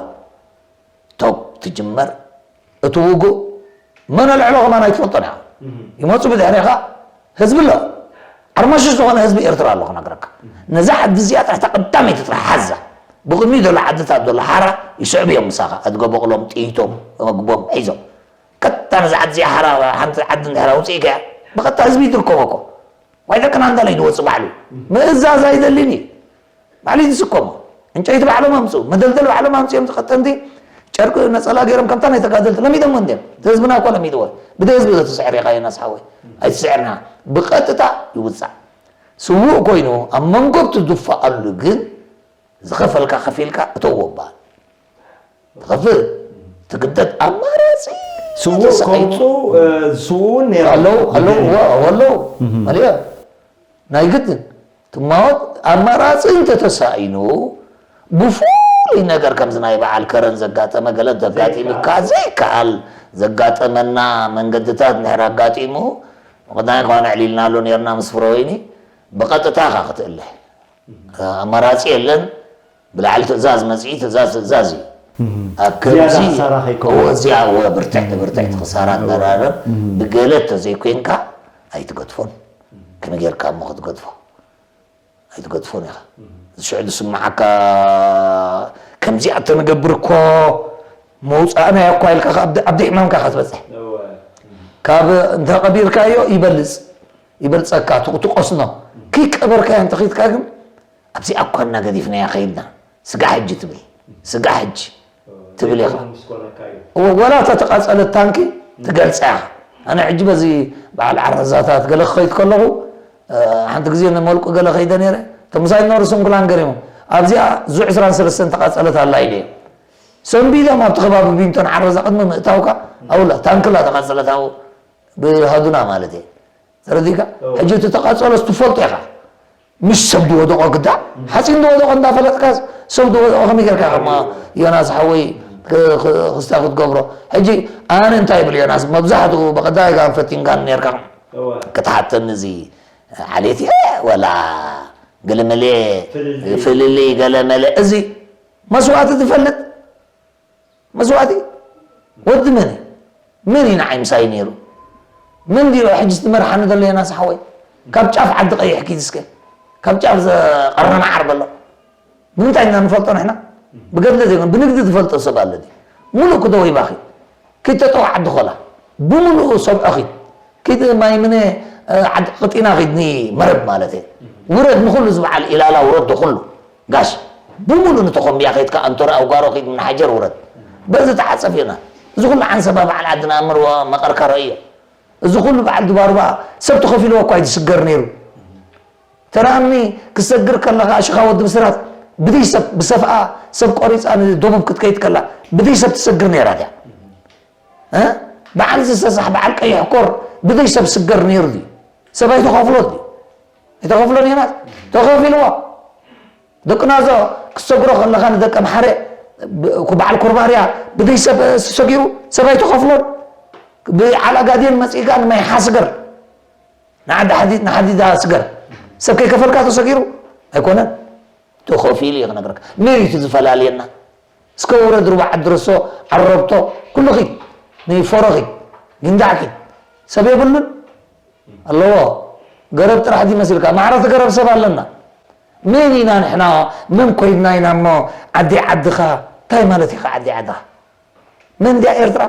ቶብ ትጅመር፣ እቲ ውጉእ መን ኣልዕሎ ከማን ኣይትፈልጦን ኢኻ። እም። ይመጹ ብድሕሬኻ፣ ህዝቢ ኣሎ። ዓርማሽሽ ዝኾነ ህዝቢ ኤርትራ ኣሎ ክነግረካ። እም። ነዛ ዓዲ እዚኣ ጥራሕ እታ ቀዳመይቲ ጥራሕ ሓዛ። ብቕድሚኡ ዘሎ ዓድታት ዘሎ ሓራ ይስዕቡ እዮም ምሳኻ። ኣድገ በቕሎም፣ ጥይቶም፣ መግቦም ሒዞም። ቀጥታ ነዛ ዓዲ እዚኣ ሓራ፣ ሓንቲ ዓዲ እንድሕር ኣውጺእካያ፣ ብቐጥታ ህዝቢ እዩ ዝርከቦ እኮ። ዋይ ደቅና እንዳለ እዩ ዝወጽእ ባዕሉ። ምእዛዝ ኣይደልን እዩ። ባዕሉ እዩ ዝስከሞ። ዕንጨይቲ ባዕሎም ኣምጽኡ፣ መደልደል ባዕሎም ኣምጽኦም ዝቐጠንቲ ጨርቂ ነጸላ ገይሮም ከምታ ናይ ተጋደልቲ ለሚዶሞ እንድዮም። እቲ ህዝብና እኮ ለሚድዎ። ብደይ ህዝቢ ዶ ትስዕር ኢኻ ዮናስ ሓወይ? ኣይትስዕርና። ብቐጥታ ይውጻእ። ስዉእ ኮይኑ ኣብ መንጎ እቲ ዝፋኣሉ ግን ዝኸፈልካ ከፊልካ እተዎ በሃል። ትኸፍል፣ ትግደድ፣ ኣማራጺ ስዉእ ተሰቒሉ ከምፁ ስዉእን ነይሩ ኣለዉ ኣለዉ ኣለዉ መሊኦም ናይ ግድን ትማወት ኣማራፂ እንተተሳኢኑ ብፍሉይ ነገር ከምዚ ናይ በዓል ከረን ዘጋጠመ ገለ ዘጋጢሙካ ዘይከኣል ዘጋጠመና መንገድታት እንድሕር ኣጋጢሙ ምቕዳይ ከዋ ነዕሊልናሉ ነርና ምስ ፍረወይኒ ብቐጥታ ኢኻ ክትእልሕ ኣማራፂ የለን ብላዕሊ ትእዛዝ መፅኢ ትእዛዝ ትእዛዝ እዩ ኣብ ከምዚ ዝያዳ ክሳራ ከይከውን። እዎ እዚኣ እወ ብርትዕቲ ብርትዕቲ ክሳራ ተራረብ ብገለ ተዘይኮይንካ ኣይትገድፎን ከመይ ጌርካ እሞ ክትገድፎ ኣይትገድፎን ኢኻ ዝሽዑ ዝስምዓካ ከምዚኣ ተንገብር እኮ መውፃእና እኳ ኢልካ ኣብዲ ሕማምካ ክትበፅሕ ካብ እንተቐቢርካዮ ይበልፅ ይበልፀካ ትቑስኖ ከይቀበርካዮ እንተኺድካ ግን ኣብዚኣ እኳ እናገዲፍናያ ከይድና ስጋዕ ሕጂ ትብል ስጋዕ ሕጂ ትብል ኢኻ ወላ እታ ተቓፀለት ታንኪ ትገልፃ ኢኻ ኣነ ሕጂ በዚ በዓል ዓረዛታት ገለ ክኸይድ ከለኹ ሓንቲ ግዜ ንመልቁ ገለ ከይደ ነይረ እቶም ምሳይ ዝነበሩ ስንኩላን ገሪሞም ኣብዚኣ ዙ ዕስራን ሰለስተን ተቓፀለት ኣላ ኢለ ሰንቢዶም ኣብቲ ከባቢ ቢንቶን ዓረዛ ቅድሚ ምእታውካ ኣውላ ታንክላ ተቓፀለት ኣብኡ ብሃዱና ማለት እየ ተረዲእካ ሕጂ እቲ ተቓፀሎስ ትፈልጦ ኢኻ ምስ ሰብ ዝወደቆ ግዳ ሓፂን ዝወደቆ እንዳፈለጥካ ሰብ ዝወደቆ ከመይ ጌርካ ከማ ዮናስ ሓወይ ክስታ ክትገብሮ ሕጂ ኣነ እንታይ ይብል ዮናስ መብዛሕትኡ ብቀዳይ ጋር ፈቲንካን ኔርካ ክትሓተኒ እዚ ዓሌት እየ ወላ ገለመለ ፍልልይ ገለመለ እዚ መስዋእቲ ትፈልጥ መስዋእቲ ወዲ መን እዩ? መን እዩ ንዓይ ምሳይ ነይሩ? መን ድዩ ሕጂ ትመርሓኒ ዘሎ ዮናስ ሓወይ? ካብ ጫፍ ዓዲ ቀይሕ ኪድ እስከ ካብ ጫፍ ቀርኒ መዓር በሎ ንምንታይ ኢና ንፈልጦ ንሕና? ብገድሊ ዘይኮነ ብንግዲ ዝፈልጦ ሰብ ኣሎ ድዩ? ሙሉእ ክዶ ወይባኺ ኪድ ተጠዋዕ ዓዲ ኾላ ብሙሉእ ሰብዖ ኪድ ኪድ ማይ ምነ ዓዲ ቅጢና ኪድ ንመረብ ማለት እየ ውረድ ንኹሉ ዝበዓል ኢላላ ውረድ ዶ ኩሉ ጋሽ ብሙሉ ንተኾምብያ ከይድካ ኣንቶሪ ኣውጋሮ ከይድ ምናሓጀር ውረድ በዚ ተዓፀፍ ዮና እዚ ኩሉ ዓንሰባ በዓል ዓድና ኣምርዎ መቐርካ ረእዮ እዚ ኩሉ በዓል ድባርባ ሰብ ተኸፊልዎ እኳ ይስገር ነይሩ ተራእምኒ ክሰግር ከለኻ ሽኻ ወዲ ብስራት ብደይ ሰብ ብሰፍኣ ሰብ ቆሪፃ ንደቡብ ክትከይድ ከላ ብደይ ሰብ ትሰግር ነይራ እያ በዓል ዝሰሳሕ በዓል ቀይሕ ኮር ብደይ ሰብ ስገር ነይሩ ድዩ ሰብ ኣይተኸፍሎ ድዩ ኣይተኸፍሎ ነይራ ተኸፊልዎ ደቂ ናዞ ክሰግሮ ከለኻ ንደቂ ኣምሓረ በዓል ኮርባርያ ብደይ ሰብ ሰጊሩ ሰብ ኣይተኸፍሎን ብዓል ኣጋድዮን መፂእካ ንማይ ሓስገር ንዓዲ ሓዲዳ ስገር ሰብ ከይከፈልካ ተሰጊሩ ኣይኮነን ተኸፊሉ እዩ ክነግረካ መን እዩ እቲ ዝፈላልየና እስከ ውረድ ሩባ ዓዲ ረሶ ዓረብቶ ኩሉ ኺድ ንፎሮ ኺድ ግንዳዕ ኺድ ሰብ የብሉን ኣለዎ ገረብ ጥራሕ ድመስልካ ማዕረ እቲ ገረብ ሰብ ኣለና መን ኢና ንሕና መን ኮይንና ኢና እሞ ዓዲ ዓድኻ እንታይ ማለት ኢኻ ዓዲ ዓድኻ መን ድያ ኤርትራ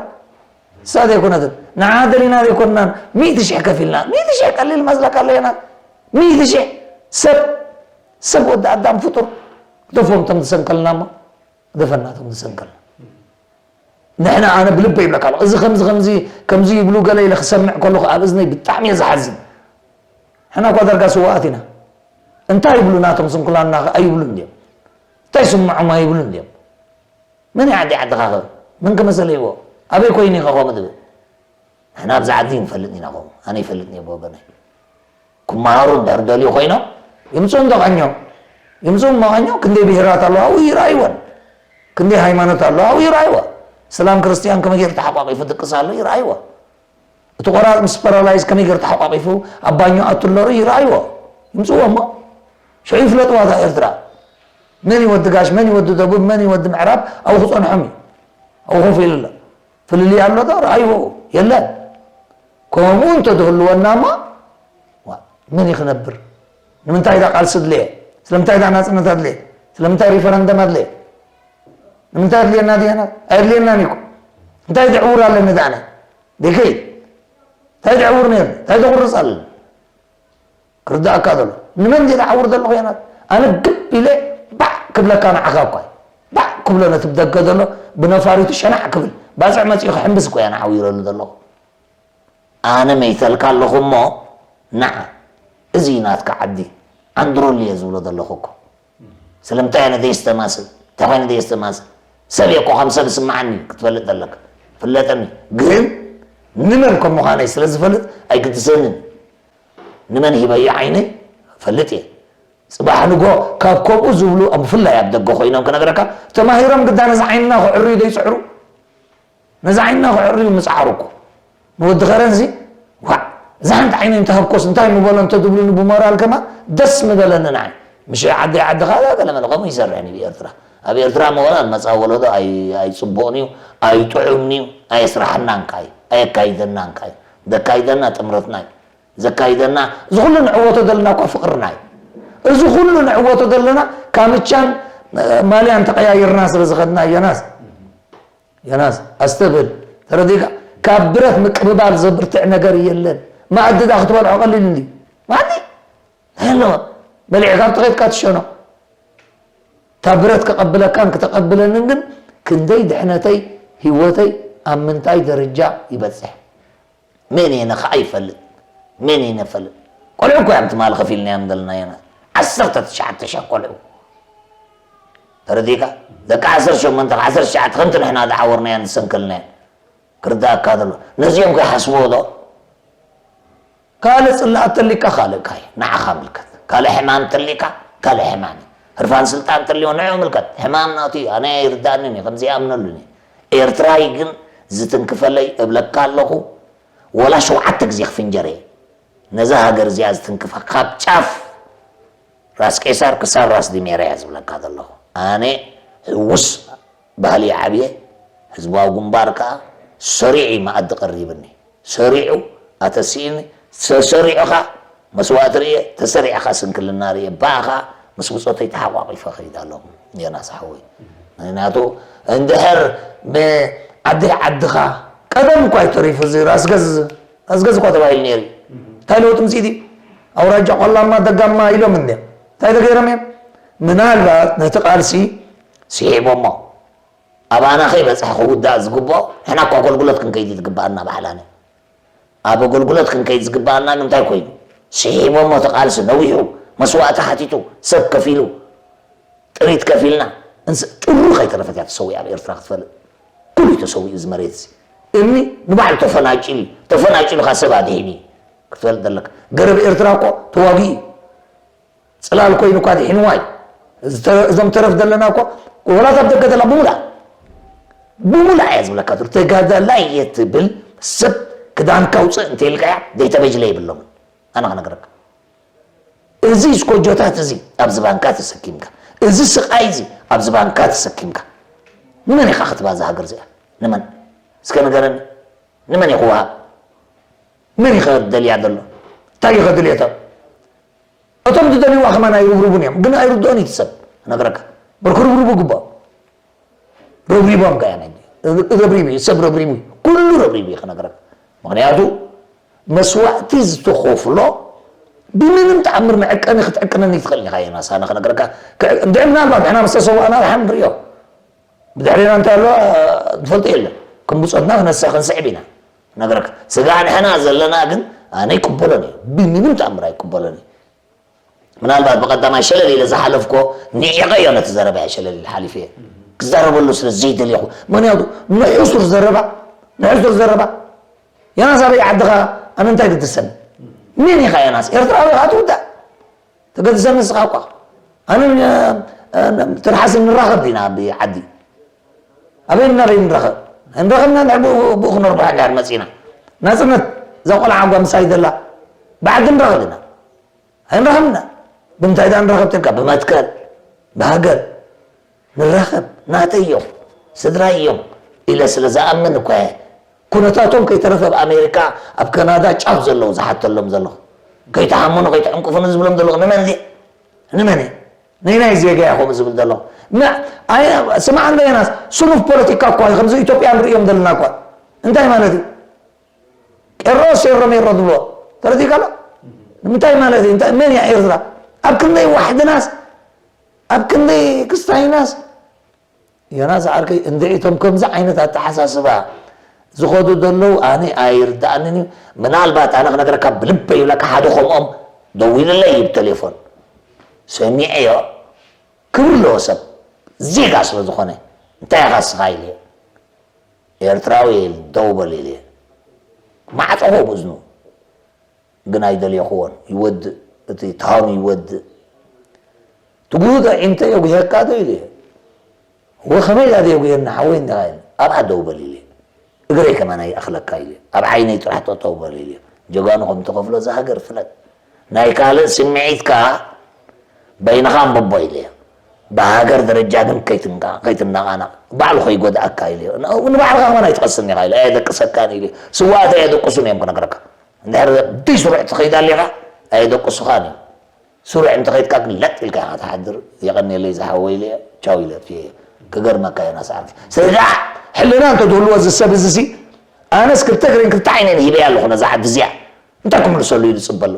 እሳ ዘይኮነትን ንዓ ደሊና ዘይኮንናን ሚእቲ ሽሕ ከፊልና ሚእቲ ሽሕ ቀሊል መስለካ ኣለየና ሚእቲ ሽሕ ሰብ ሰብ ወዲ ኣዳም ፍጡር ግደፎም እቶም ዝሰንከልና እሞ ግደፈና እቶም ዝሰንከልና ንሕና ኣነ ብልበ ይብለካ ኣለኹ እዚ ከምዚ ከምዚ ከምዚ ይብሉ ገለ ኢለ ክሰምዕ ከለኹ ኣብ እዝነይ ብጣዕሚ እየ ዝሓዝን ሕና እኳ ዳርጋ ስዋኣት ኢና እንታይ ይብሉ ናቶም ስንኩላና ኣይብሉ እንዲዮም እንታይ ስምዖም ኣይብሉ እንዲዮም መን ዓዲ ዓድኻ ኸ መን ከመሰለ ይዎ ኣበይ ኮይኑ ኢኻ ከምኡ ትብል ንሕና ኣብዚ ዓዲ ንፈልጥ ኢና ከምኡ ኣነ ይፈልጥ እየ ብወገነይ ክመሃሩ እንድሕር ደልዩ ኮይኖም ይምፅኡ እንዶ ቃኞ ይምፅኡ እሞ ቃኞ ክንደይ ብሄራት ኣለዋ ኣብኡ ይረኣይወን ክንደይ ሃይማኖት ኣለዋ ኣብኡ ይረኣይዋ እስላም ክርስትያን ከመይ ገይሩ ተሓቋቂፉ ድቅስ ኣሎ ይረኣይዋ እቲ ቆራፅ ምስ ፓራላይዝ ከመይ ገይሩ ተሓቋቂፉ ኣብ ባኞ ኣቱ ኣለሩ ይረኣይዎ ይምፅዎ እሞ ሽዑ ይፍለጥዋ እታ ኤርትራ መን እዩ ወዲ ጋሽ መን እዩ ወዲ ደቡብ መን እዩ ወዲ ምዕራብ ኣብኡ ክፀንሖም እዩ ኣብኡ ኮፍ ኢሉ ኣሎ ፍልልይ ኣሎ ዶ ረኣይዎ የለን ከምኡ እንተዝህልወና እሞ መን እዩ ክነብር ንምንታይ ዳ ቃልሲ ድልየ ስለምንታይ ዳ ናፅነት ኣድልየ ስለምንታይ ሪፈረንደም ኣድልየ ንምንታይ ኣድልየና ድየና ኣየድልየናን እዩ እንታይ ዝዕውር ኣለኒ ዳነ ደይከይድ እንታይ ዝዕውር ነይሩ እንታይ ዘቑርፅ ኣለኒ ክርዳእካ ዘሎ ንመን ድየ ዝዓውር ዘለኹ የናት ኣነ ግብ ኢለ ባዕ ክብለካ ንዓኻ እኳ ባዕ ክብሎ ነቲ ብደገ ዘሎ ብነፋሪቱ ሸናዕ ክብል ባፅዕ መፂኡ ክሕምብስ እኮ እያ ንዓዊረሉ ዘለኹ ኣነ መይተልካ ኣለኹ እሞ ንዓ እዚ እዩ ናትካ ዓዲ ኣንድሮል እየ ዝብሎ ዘለኹ እኮ። ስለምንታይ ኣነ ዘየስተማስል? እንታይ ኮይነ ዘየስተማስል? ሰብ እየ እኮ፣ ከም ሰብ ስምዓኒ ክትፈልጥ ዘለካ። ፍለጠኒ። ግን ንመን ከም ምዃነይ ስለ ዝፈልጥ ኣይግድሰንን። ንመን ሂበዮ ዓይነይ ፈልጥ እየ። ጽባሕ ንጎ ካብ ከምኡ ዝብሉ፣ ኣብ ብፍላይ ኣብ ደገ ኮይኖም ክነግረካ፣ ተማሂሮም ግዳ ነዚ ዓይንና ክዕርዩ ዘይጽዕሩ? ነዚ ዓይንና ክዕርዩ ምጽዓሩ እኮ። ንወዲ ከረንዚ፣ ዋዕ፣ እዛ ሓንቲ ዓይነይ እንተሃብኮስ እንታይ ምበሎ እንተትብሉኒ ብሞራል ከማ ደስ ምበለኒ ንዓይ። ምሽ ዓደይ ዓድኻ እዛ ገለ መለ ከምኡ ይሰርሕ እዩ ብኤርትራ። ኣብ ኤርትራ መወላ ዝመጽኣ ወለዶ ኣይ-፣ ኣይጽቡቕን እዩ፣ ኣይጥዑምን እዩ፣ ኣየስራሓናን ከኣ እዩ፣ ኣየካይደናን ከኣ እዩ። ዘካይደና ጥምረትና እዩ። ዘካይደና፣ እዚ ኩሉ ንዕወቶ ዘለና እኳ ፍቕርና እዩ። እዚ ኩሉ ንዕወቶ ዘለና ካምቻን፣ እ፣ ማልያን ተቐያይርና ስለ ዝኸድና፣ ዮናስ። ዮናስ፣ ኣስተብህል። ተረዲእካ? ካብ ብረት ምቅብባል ዘብርትዕ ነገር የለን። ማኣዲ ዳ ክትበልዖ ቀሊል እንዲ። ማኣዲ? ኣለዎ። በሊዕካ ኣብቲ ከይድካ ትሸኖ። እታ ብረት ከቐብለካን ክተቐብለንን ግን ክንደይ ድሕነተይ፣ ህይወተይ ኣብ ምንታይ ደረጃ ይበጽሕ? መን እየ ነኸዓ ይፈልጥ? መን እየ ነፈልጥ? ቆልዑ እኮ እዮም ትማሊ ከፊልናዮም ዘለና ዮናስ። ዓሰርተ ትሽዓተ ሸሕ ቆልዑ። ተረዲእካ? ደቂ ዓሰርተ ሸሞንተ ዓሰርተ ትሽዓተ ከምቲ ንሕና ዝዓወርናዮን ዝሰንከልናዮን። ክርዳእካ ዘሎ። ነዚኦም ከይሓስብዎ ዶ? ካልእ ጽላኣት ተሊካ ካልእ ካይ ንዓኻ ምልከት። ካልእ ሕማም ተሊካ ካልእ ሕማም እዩ። ህርፋን ስልጣን ተልዮ ንዑ ምልከት። ሕማም ናቱ እዩ። ኣነ ኣይርዳእንን እዩ። ከምዚ ይኣምነሉን እዩ። ኤርትራይ ግን ዝትንክፈለይ እብለካ ኣለኹ። ወላ ሸውዓተ ግዜ ክፍንጀር እየ። ነዛ ሃገር እዚኣ ዝትንክፋ ካብ ጫፍ ራስ ቄሳር ክሳብ ራስ ዲሜራ እያ ዝብለካ ዘለኹ። ኣነ ሕውስ ባህሊ ይዓብየ፣ ህዝባዊ ግንባር ከኣ ሰሪዑ እዩ መኣዲ ቀሪብኒ። ሰሪዑ ኣተሲእኒ፣ ተሰሪዑ ኸኣ መስዋእቲ ርእየ፣ ተሰሪዑ ኸኣ ስንክልና ርእየ። ብኣ ኸኣ ምስ ብጾተይ ተሓቋቒፈ ኸይድ ኣለኹ ዮናስ ሓወይ። ምኽንያቱ እንድሕር ብዓዲ ዓድኻ ቀደም እኳ እዩ ተሪፉ እዚ ራስ ገዝ፣ ራስ ገዝ እኳ ተባሂሉ ነይሩ እዩ። እንታይ ለውጢ ምጽኢት እዩ? ኣውራጃ ቆላማ ደጋማ ኢሎም እንድዮም። እንታይ ተገይሮም እዮም? ምናልባት ነቲ ቃልሲ ስሒቦሞ። ኣባና ከይበጽሐ ክውዳእ ዝግብኦ፣ ንሕና እኮ ኣገልግሎት ክንከይድ ዝግብኣና ባዕላና። ኣብ ኣገልግሎት ክንከይድ ዝግብኣና ንምንታይ ኮይኑ? ስሒቦሞ እቲ ቃልሲ ነዊሑ፣ መስዋእቲ ሓቲቱ፣ ሰብ ከፊሉ፣ ጥሪት ከፊልና፣ እንስ-፣ ጥሩ ከይተረፈት እያ ተሰዊኣ ኣብ ኤርትራ ክትፈልጥ። ኩሉ እዩ ተሰዊኡ እዚ መሬት እዚ። እምኒ ንባዕሉ ተፈናጭሉ እዩ። ተፈናጭሉ ካብ ሰብ ኣድሒኑ እዩ። ክትፈልጥ ዘለካ። ገረብ ኤርትራ እኮ ተዋጊኡ እዩ። ጽላል ኮይኑ እኳ ድሒንዋ እዩ። እዚ ተ-፣ እዞም ተረፍ ዘለና እኮ ወላ ካብ ደገ ዘላ ብሙላ፣ ብሙላ እያ ዝብለካ። ተጋዳላይ እየ ትብል ሰብ ክዳንካ ውፅእ እንተይልካያ ዘይተበጅለ ይብሎም። ኣነ ክነግረካ። እዚ እስኮጆታት እዚ ኣብ ዝባንካ ተሰኪምካ፣ እዚ ስቓይ እዚ ኣብ ዝባንካ ተሰኪምካ፣ ንመን ኢኻ ክትባ እዛ ሃገር እዚኣ? ንመን? እስከ ንገረኒ። ንመን እዩ ክወሃብ? መን እዩ ከደልያ ዘሎ? እንታይ እዩ ከድልየቶም? እቶም ዝደልይዋ ከማን ኣይርብርቡን እዮም፣ ግን ኣይርድኦን እዩ እቲ ሰብ። ክነግረካ። በር ክርብርቡ ግባእ። ረብሪቦም ከኣ ናይ ረብሪቡ እዩ፣ ሰብ ረብሪቡ እዩ። ኩሉ ረብሪቡ እዩ ክነግረካ። ምኽንያቱ መስዋእቲ ዝተኸፍሎ ብምንም ተኣምር መዐቀኒ ክትዕቅነኒ ትኽእል ኢኻ ዮናስ፣ ኣነ ክነግረካ። ክዕ-፣ እንድዒ ምናልባት ንሕና ምስ ተሰዋእና ደሓን ንርእዮ። ብድሕሪና እንታይ ኣሎ ንፈልጦ የለን። ከም ብጾትና ክነስሕ ክንስዕብ ኢና። ክነግረካ። ስጋዕ ንሕና ዘለና ግን ኣነ ኣይቅበሎን እየ። ብምንም ተኣምር ኣይቅበሎን እየ። ምናልባት ብቐዳማይ ሸለል ኢለ ዝሓለፍኮ ንዒቐዮ ነቲ ዘረባ እየ ሸለል ኢለ ሓሊፈ እየ። ክዛረበሉ ስለ ዘይደልየኹ። ምኽንያቱ ንሕሱር ዘረባ፣ ንሕሱር ዘረባ። ዮናስ ኣበይ ዓድኻ? ኣነ እንታይ ግድሰኒ? መን ኢኻ ዮናስ? ኤርትራዊ ኢኻ ትውዳእ። ተገድሰኒ ንስኻ እኳ። ኣነ ን-፣ ን-፣ ትርሓስ ንራኸብ ዲና ኣብ ዓዲ? ኣበይ ናበይ ንራኸብ? እንረኸብና እንድሕር ብኡ፣ ብኡ ክነርብሖ እንድሕር መጺና። ናጽነት፣ እዛ ቆልዓ ጓ ምሳይ ዘላ ብዓዲ ንራኸብ ኢና። ኣይንራኸብና። ብምንታይ ደኣ ንራኸብ ተልካ? ብመትከል፣ ብሃገር። ንራኸብ፣ ናተይ እዮም፣ ስድራይ እዮም ኢለ ስለ ዝኣምን እኳ እየ። ኩነታቶም ከይተረፈ ኣብ ኣሜሪካ፣ ኣብ ካናዳ ጫፍ ዘለዉ ዝሓተሎም ዘለኹ። ከይትሓሙኒ፣ ከይትዕንቅፉኒ ዝብሎም ዘለኹ ንመን ድየ? ንመን እየ? ነይናይ ዜጋ እየ ከምኡ ዝብል ዘለኹ? ን-፣ ኣይ-፣ ስማዕ እንዶ ዮናስ፣ ስኑፍ ፖለቲካ እኳ እዩ፣ ከምዚ ኢትዮጵያ ንርእዮም ዘለና እኳ። እንታይ ማለት እዩ? ቄሮ ሴሮ ሜሮ ዝብሎ ተረዲእካ ኣሎ? ንምንታይ ማለት እዩ? እንታይ፣ መን እያ ኤርትራ? ኣብ ክንደይ ዋሕድናስ፣ ኣብ ክንደይ ክስታይናስ፣ ዮናስ ዓርከይ፣ እንድዒ እቶም ከምዚ ዓይነት ኣተሓሳስባ ዝኸዱ ዘለዉ ኣነ ኣይርድኣንን እዩ። ምናልባት ኣነ ክነግረካ ብልበይ ይብለካ፣ ሓደ ከምኦም ደዊሉለይ እዩ ብቴሌፎን። ሰሚዐዮ። ክብሪ ኣለዎ ሰብ፣ ዜጋ ስለ ዝኾነ። እንታይ ኢኻ እስኻ ኢለ፣ ኤርትራዊ ኢል ደው በል ኢለ። ማዕጾ ኮ ብእዝኑ። ግን ኣይደልየኽዎን። ይወድእ፣ እቲ ተሃኑ ይወድእ። ትጉህዶ ዒንተ የጉህየካ ዶ ኢለ። ወኸመይ ኢላ የጉህየና ሓወይ እንዲኻ ኢለ። ኣብኣ ደው በል ኢለ። እግረይ ከማን ኣይኣኽለካ ኢለ። ኣብ ዓይነይ ጥራሕ ጠጠው በል ኢለ። ጀጋኑ ከም ትኸፍሎ እዛ ሃገር ፍለጥ። ናይ ካልእ ስምዒትካ በይንኻ ኣንብቦ ኢለ። ብሃገር ደረጃ ግን ከይትንቃ-፣ ከይትነቓነቕ። ባዕሉ ከይጎድኣካ ኢለ። ን-፣ ንባዕልኻ ከማን ኣይትቐስን ኢኻ ኢለ። ኣየደቅሰካን ኢለ። ስዋኣት ኣየደቅሱን እዮም ክነግረካ። እንድሕር ብስሩዕ ትኸይድ ኣሊኻ ኣየደቅሱኻን እዮም። ስሩዕ እንተኸይድካ ግን ለጥ ኢልካ ኢኻ ትሓድር። የቐንየለይ ዝሓወይ ኢለ። ቻው ኢለ ኣጥፍኤ። ክገርመካ እየ ናስዓርኪ። ስለዚ ደኣ ሕልና እንተትህልዎ እዚ ሰብ እዚ ሲ፣ ኣነስ ክልተ እግረይን ክልተ ዓይነይን ሂበያ ኣለኹ ነዛ ዓዲ እዚኣ። እንታይ ክምልሰሉ ኢሉ ዝጽበ ኣሎ?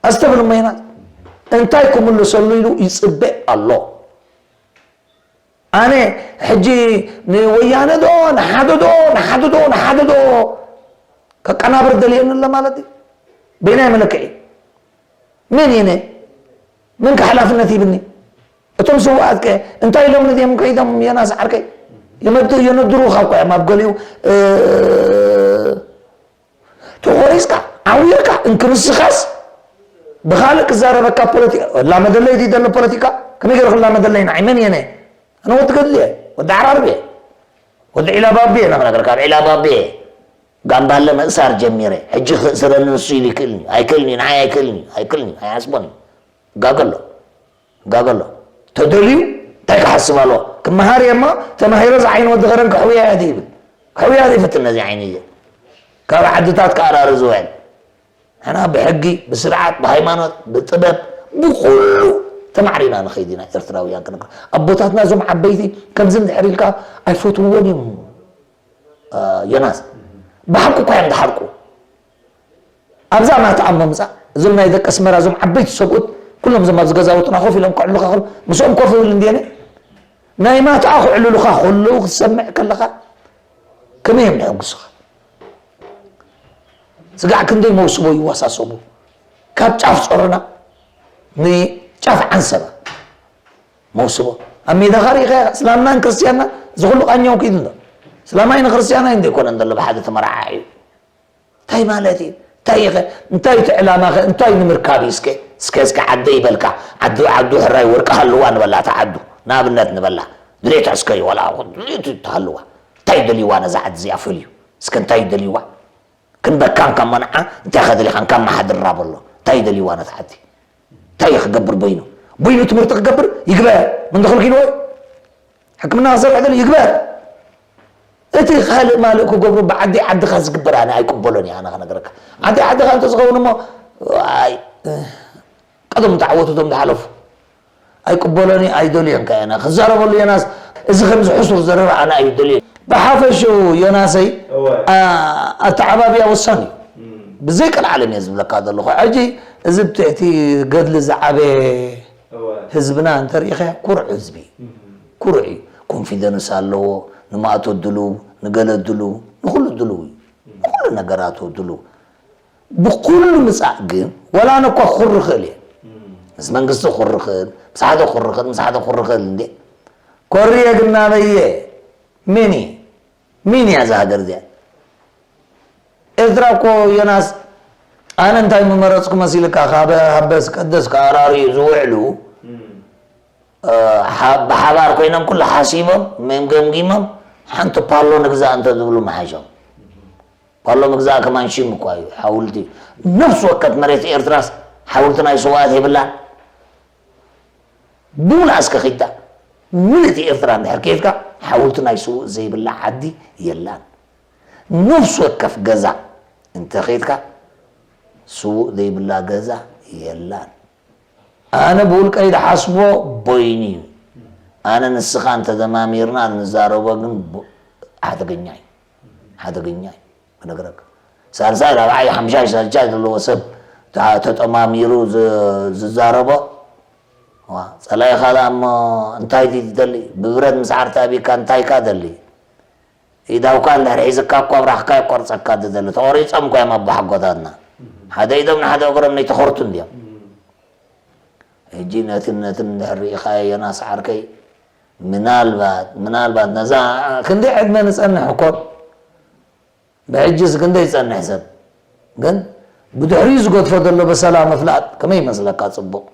ኣስተብህሉ እሞ የናስ፣ እንታይ ክምልሰሉ ኢሉ ይጽበ ኣሎ? ኣነ ሕጂ ንወያነ ዶ ንሓደ ዶ ንሓደ ዶ ንሓደ ዶ ከቀናብር ደልየኒ ኣሎ ማለት እዩ? በየናይ መለክዒ? መን እየ ኣነ? መን ከ ሓላፍነት ይብኒ? እቶም ስውኣት ከ እንታይ ኢሎም ንድዮም ከይዶም? የናስ ዓርከይ፣ የመድ-፣ የነድሩኻ እኮ እዮም ኣብ ገሊኡ፣ እ፣ ተኾሪስካ፣ ዓዊርካ፣ እንክንስኻስ ብኻልእ ክዛረበካ ፖለቲካ፣ ላመደለይ ድዩ ዘሎ ፖለቲካ? ከመይ ገይሩ ክላመደለይ ንዓይ? መን እየ ኣነ? ኣነ ወዲ ገድሊ እየ፣ ወዲ ዓራርብ እየ፣ ወዲ ዒላ ባቢ እየ። ንኽነግረካ፣ ኣብ ዒላ ባቢ እየ። ጋምባለ ምእሳር ጀሚረ። ሕጂ ክእስረኒ ንሱ ኢሉ ይክእልኒ? ኣይክእልኒ፣ ንዓይ ኣይክእልኒ፣ ኣይክእልኒ፣ ኣይሓስቦን እዩ። ጋገሎ። ጋገሎ ተደልዩ እንታይ ክሓስብ ኣለዎ? ክመሃር እየ እሞ ተማሂረ ዝዓይኒ ወዲ ከረን ከሕውያ እየ ይብል። ከሕውያ ዘይፈትን ነዚ ዓይኒ እዚ። ካብ ዓድታት ክኣራሪ ዝውዕል። ንሕና ብሕጊ፣ ብስርዓት፣ ብሃይማኖት፣ ብጥበብ፣ ብኹሉ ተማዕሪና ንኸይድ ኢና ኤርትራውያን ክንብል። ኣቦታትና እዞም ዓበይቲ ከምዚ እንድሕር ኢልካ ኣይፈትውዎን እዮም። እ፣ ዮናስ፣ ብሓቂ እኳ እዮም ዝሓርቁ። ኣብዛ ማትኣ ምምጻእ፣ እዞም ናይ ደቂ ኣስመራ፣ እዞም ዓበይቲ ሰብኡት፣ ኩሎም እዞም ኣብዚ ገዛውትና ኮፍ ኢሎም ከዕልሉኻ ከሎ፣ ምስኦም ኮፍ እብል እንድየ ኣነ። ናይ ማትኣ ክዕልሉኻ ከለዉ ክትሰምዕ ከለኻ፣ ከመይ እዮም ዘሐጉሱኻ? ስጋዕ ክንደይ መውስቦ ይወሳሰቡ። ካብ ጫፍ ጾሮና ንጫፍ ዓንሰባ መውስቦ። ኣብ ሜዳኻ ርኢኻዮ፣ እስላምናን ክርስትያንና፣ እዚ ኩሉ ቃኛው ክኢሉ ኣሎ። እስላማይ ንክርስትያናይ እንዶ ኣይኮነን ዘሎ ብሓደ ተመራዓዒ። እንታይ ማለት እዩ? እንታይ ኢኸ? እንታይ እቲ ዕላማኸ? እንታይ ንምርካብ እዩ? እስከ፣ እስከ፣ እስከ ዓደይ በልካ። ዓዱ፣ ዓዱ ሕራይ ወርቂ ሃልዋ ንበላ፣ እታ ዓዱ። ንኣብነት ንበላ። ድሌታ እስከ እዩ፣ ዋላ ድሌቱ ትሃልዋ። እንታይ ደልይዋ ነዛ ዓዲ እዚኣ ፈልዩ? እስከ እንታይ ደልይዋ? ክንበካን ካብ መንዓ፣ እንታይ ከ ደሊኻን ካብ መሓድራ በሎ? እንታይ ደልይዋ ነታ ዓዲ? እንታይ እዩ ክገብር በይኑ? በይኑ ትምህርቲ ክገብር ይግበር። ምን ተኽልኪልዎ? ሕክምና ክሰርሕ ደልዩ ይግበር። እቲ ካልእ ማልእ ክገብሩ ብዓዲ ዓድኻ ዝግበር ኣነ ኣይቅበሎን እየ፣ ኣነ ክነግረካ። ዓዲ ዓድኻ እንተዝኸውን እሞ፣ ኣይ፣ ቀደም ተዓወቱ እቶም ዝሓለፉ። ኣይቅበሎን እየ፣ ኣይደልዮን ከ ኣነ ክዛረበሉ እየ ናስ፣ እዚ ከምዚ ሕሱር ዘረባ ኣነ ኣይደልዮን። ብሓፈሽኡ ዮናሰይ፣ እወ። ኣ-፣ ኣተዓባብያ ወሳኒ እዩ። እም። ብዘይ ቀልዓለም እየ ዝብለካ ዘለኹ። ሕጂ እዚ ብትሕቲ ገድሊ ዝዓበየ እወ። ህዝብና እንተሪኢኻዮ ኩሩዕ ህዝቢ እዩ። እም። ኩሩዕ እዩ። ኮንፊደንስ ኣለዎ፣ ንማእቶ ድሉው፣ ንገለ ድሉው፣ ንኹሉ ድሉው እዩ። ንኹሉ ነገራቱ ድሉው። ብኹሉ ምጻእ ግን፣ ወላ ኣነ እኳ ክኹሪ እኽእል እየ። እም። ምስ መንግስቲ ክኹሪ እኽእል፣ ምስ ሓደ ክኹሪ እኽእል፣ ምስ ሓደ ክኹሪ እኽእል እንዴ። ኮርየ ግን ናበየ? መን እየ? መን እያ እዛ ሃገር እዚኣ? ኤርትራ እኮ ዮናስ፣ ኣነ እንታይ ምመረጽኩ መሲልካ? ካብ ሃበስ ቀደስ ክኣራርዩ ዝውዕሉ፣ እም። እ፣ ሓ-፣ ብሓባር ኮይኖም ኩሉ ሓሲቦም፣ መም-፣ ገምጊሞም፣ ሓንቲ ፓሎ ንግዛእ እንተ ዝብሉ ምሓሾም። ፓሎ ምግዛእ ከማን ሽም እኳ እዩ፣ ሓውልቲ። ነፍሲ ወከፍ መሬት ኤርትራስ ሓውልቲ ናይ ስውኣት የብላን። ብሙሉኣ እስከ ኺድካ ምልእቲ ኤርትራ እንድሕር ኬድካ፣ ሓውልቲ ናይ ስዉእ ዘይብላ ዓዲ የላን። ነፍሲ ወከፍ ገዛ እንተ ኺድካ፣ ስዉእ ዘይብላ ገዛ የላን። ኣነ ብውልቀይ ዝሓስቦ በይኑ እዩ። ኣነ ንስኻ እንተደማሚርና ንዛረቦ ግን ብ-፣ ሓደገኛ እዩ። ሓደገኛ እዩ። ክነግረካ። ሳልሳይ፣ ራብዓይ፣ ሓምሻይ፣ ሳልሳይ ዘለዎ ሰብ ተ-፣ ተጠማሚሩ ዝ-፣ ዝዛረቦ፣ ዋ፣ ጸላኢኻ ደኣ እሞ እንታይ ድዩ ዝደሊ? ብብረት ምስ ዓርተ ኣቢካ እንታይ ኢኻ ደሊ? ኢዳውካ እንድሕር ሒዝካ እኮ ኣብራኽካ የቋርጸካ ዝደሊ። ተቖሪጾም እኮ እዮም ኣቦሓጎታትና። ሓደ ኢዶም ንሓደ እግሮም ነይተኸርቱ እንድዮም። ሕጂ ነትን ነትን እንድሕር ርኢኻዮ ዮናስ ዓርከይ፣ ምናልባት ምናልባት ነዛ ክንደይ ዕድመ ንጸንሕ እኮ፣ ብሕጅስ ክንደይ ይጸንሕ ሰብ ግን ብድሕሪኡ ዝገድፎ ዘሎ በሰላ ምፍላጥ ከመይ ይመስለካ ጽቡቕ?